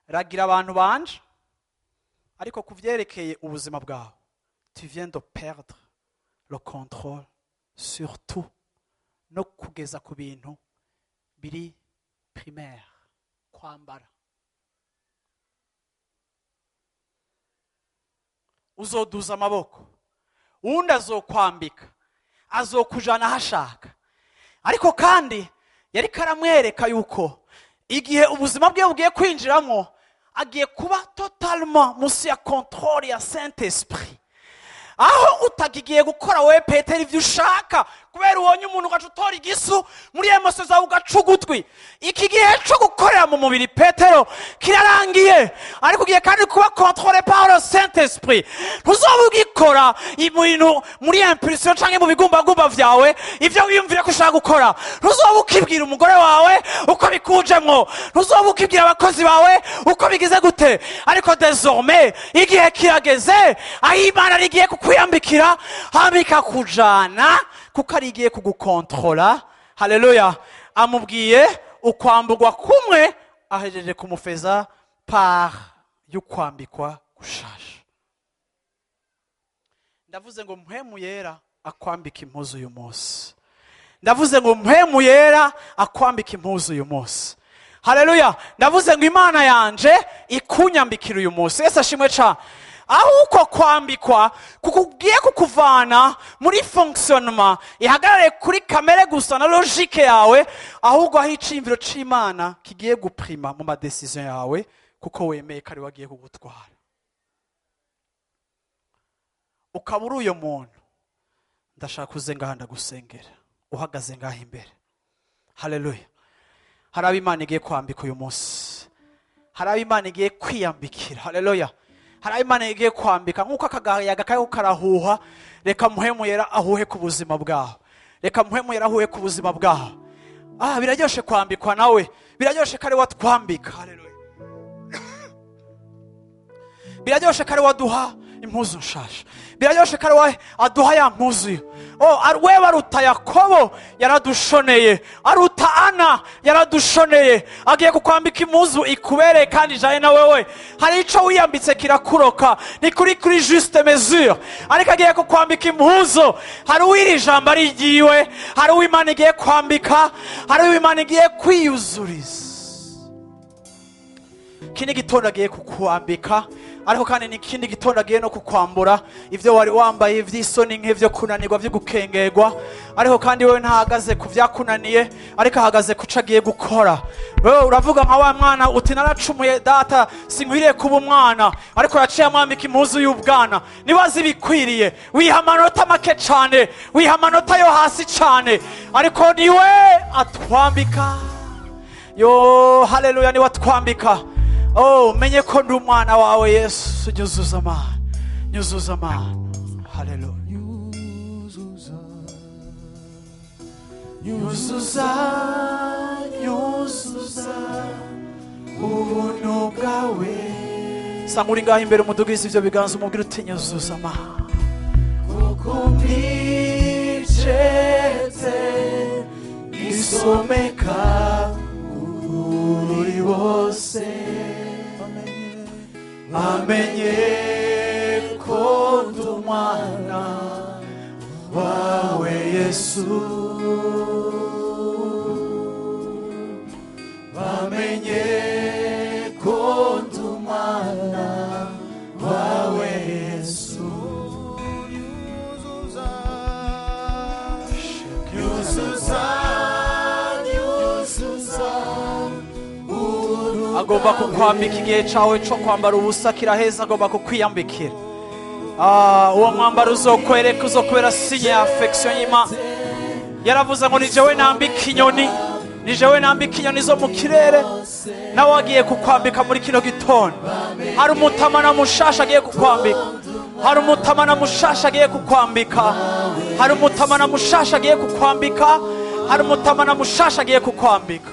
ragira abantu banje, ariko ku vyerekeye ubuzima bwawe, tu viens de perdre le contrôle, surtout no kugeza ku bintu biri primaire, kwambara. Uzoduza amaboko, uwundi azokwambika, azokujana aho ashaka. Ariko kandi yariko aramwereka yuko igihe ubuzima bwe bugiye kwinjiramo, agiye kuba totalement munsi ya contrôle ya Saint Esprit, aho utakigiye gukora wowe Petero ibyo ushaka, kubera ubonye umuntu ugaca utora igisu muri émotion zawe ugaca ugutwi. Iki gihe cyo gukorera mu mubiri, Petero, kirarangiye, ariko ugiye kandi kuba contrôlé par le Saint Esprit. Ntuzoba ugikora ibintu muri impulsion canke mu bigumbagumba vyawe, ivyo wiyumvira ko ushaka gukora. Ntuzoba ukibwira umugore wawe uko bikujemwo, ntuzoba ukibwira abakozi bawe uko bigize gute, ariko désormais igihe kirageze aho Imana rigiye kukwiyambikira hama ikakujana, kuko ari igiye kugukontrola. Haleluya. Amubwiye ukwamburwa kumwe, ahejeje kumufeza par y'ukwambikwa gushasha. Ndavuze ngo Mpwemu Yera akwambika impuzu uyu munsi. Ndavuze ngo Mpwemu Yera akwambika impuzu uyu munsi. Haleluya. Ndavuze ngo Imana yanje ikunyambikira uyu munsi. Yesu ashimwe cane. Aho uko kwambikwa kukugiye kukuvana muri fonctionnement ihagarare kuri kamere gusa na logique yawe, ahubwo aho iciyumviro c'Imana kigiye guprima mu ma décision yawe, kuko wemeye ko ari we agiye kugutwara. Ukaba uri uyo muntu, ndashaka uze ngaha ndagusengera uhagaze ngaha imbere. Haleluya. Hari abo Imana igiye kwambika uyu munsi, hari abo Imana igiye kwiyambikira. Haleluya. Hari abo Imana igiye kwambika nk'uko akagayaga kariko karahuha. Reka Mpwemu Yera ahuhe ku buzima bwawe, reka Mpwemu Yera ahuhe ku buzima bwawe. Ah, biraryoshe kwambikwa nawe, biraryoshe ko ari watwambika. Haleluya. Biraryoshe ko ari waduha impuzu nshasha, biraryoshe ko ari we aduha ya mpuzu. Oh, wewe aruta Yakobo, yaradushoneye, aruta Ana, yaradushoneye. Agiye kukwambika impuzu ikubereye kandi ijanye na wewe. Hari ico wiyambitse kirakuroka, ni kuri juste mesure, ariko agiye kukwambika impuzu. Hari uwiri ijambo ari ryiwe, hari uw'Imana igiye kwambika, hari uw'Imana igiye kwiyuzuriza. Ikindi gitondo agiye kukwambika, ariko kandi n'ikindi gitondo agiye no kukwambura ivyo wari wambaye ivy'isoni nk'ivyo kunanirwa, vyo gukengerwa. Ariko kandi wewe ntahagaze ku vyakunaniye, ariko ahagaze kuco agiye gukora. Wewe uravuga nka wa mwana uti: naracumuye data, sinkwiriye kuba umwana. Ariko yaciye amwambika impuzu y'ubwana. Niba azi ibikwiriye, wiha amanota make cane, wiha amanota yo hasi cane, ariko niwe atwambika. Yo, haleluya, niwe atwambika. Oh, menye ko ndi umwana wawe Yesu. Nyuzuza amana, nyuzuza amana. Haleluya. Nyuzuza, nyuzuza. Nyuzuza ubuntu bwawe. Sanga uri ngaho imbere, umudugize ivyo biganza, umubwire uti: "Nyuzuza ma kuko mbicetse isomeka kuri bose, bamenye ko ndi umwana wawe Yesu, bamenye ko ndi umwana wawe Yesu." Nyuzuza, nyuzuza, nyuzuza. Agomba kukwambika. Igihe cyawe cyo kwambara ubusa kiraheza, agomba kukwiyambikira. Ah, uwo mwambaro uzokwereka, uzokubera signe ya affection y'Imana. Yaravuze ngo: "Ni jewe nambika inyoni, ni jewe nambika inyoni zo mu kirere." Nawe agiye kukwambika muri kino gitondo. Hari umutamana mushasha agiye kukwambika, hari umutamana mushasha agiye kukwambika, hari umutamana mushasha agiye kukwambika, hari umutamana mushasha agiye kukwambika.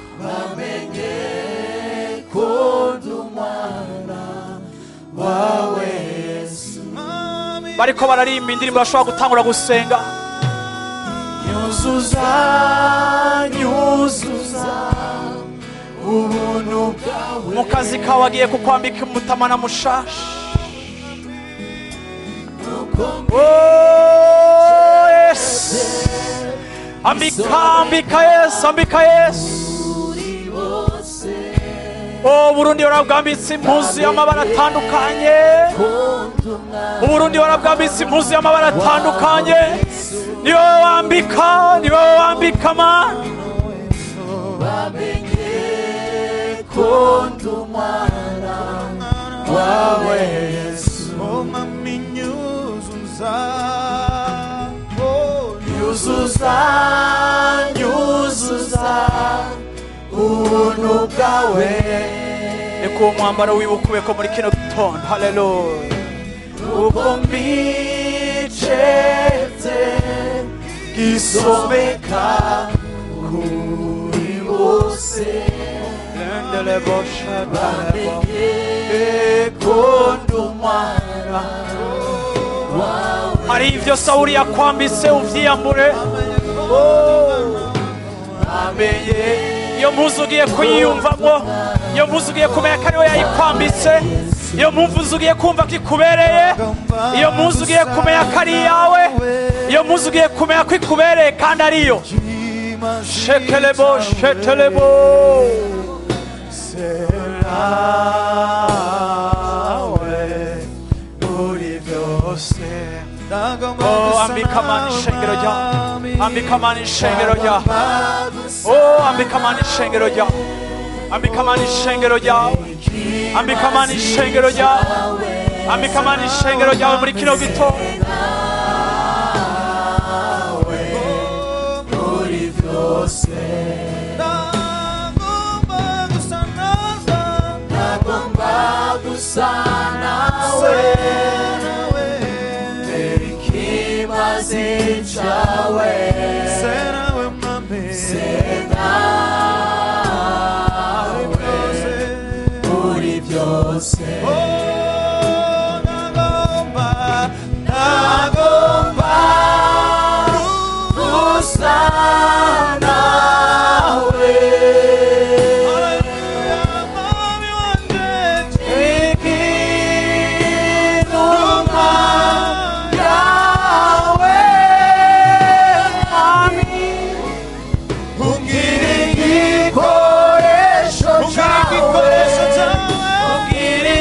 Ko ndi umwana wawe Yesu. Bariko bararimba indirimbo, bashobora gutangura gusenga. Nyuzuza, nyuzuza ubuntu bwawe. Mu kazi kawe agiye kukwambika umutamana mushasha. Oh, yes. Ambika, ambika Yesu, ambika Yesu. Oh, Burundi warabwambitse impuzu y'amabara atandukanye. Uburundi warabwambitse impuzu y'amabara atandukanye. Ni wowe wambika, ni wowe wambika Mana. Bamenye ko ndi umwana wawe Yesu. Oh, mami, nyuzuza. Oh, Nyuzuza, nyuzuza ubuntu bwawe. Reka uwo mwambaro wiwe ko muri kino gitondo. Haleluya. Uko mbicetse gisomeka kuri bose, bamenye ko ndi umwana wawe. Hari ivyo Sawuli yakwambitse, uvyiyambure. Amenye. Iyo mpuzu ugiye kuyiyumvamo, iyo mpuzu ugiye kumenya ko ariwe yayikwambitse, iyo mpuzu ugiye kumva ko ikubereye, iyo mpuzu ugiye kumenya ko ari iyawe, iyo mpuzu ugiye kumenya ko ikubereye kandi ariyo. Shekelebo, shetelebo. Nawe muri byose. Oh, ambika Mana ishengero ryawe, ambika Mana ishengero ryawe. Oh, ambika Mana ishengero ryawe, ambika Mana ishengero ryawe, ambika Mana ishengero ryawe, ambika Mana ishengero ryawe muri kino gitondo. Muri byose. Ndagomba gusa nawe. Nagomba gusa nawe, ikimazi cawe. Nawe mwami. Nawe muri byose. Oh, ndagomba, ndagomba gusa nawe. Mwami wanje. Ikinuma yawe mwami, Ungire igikoresho Ungire igikoresho cawe. cyawe. Ungire.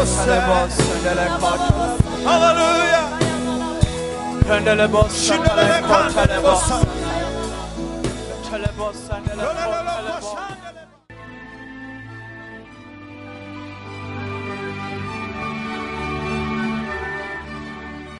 Bose. Hallelujah. Shindelele kandele bosa. Lolololo koshandele.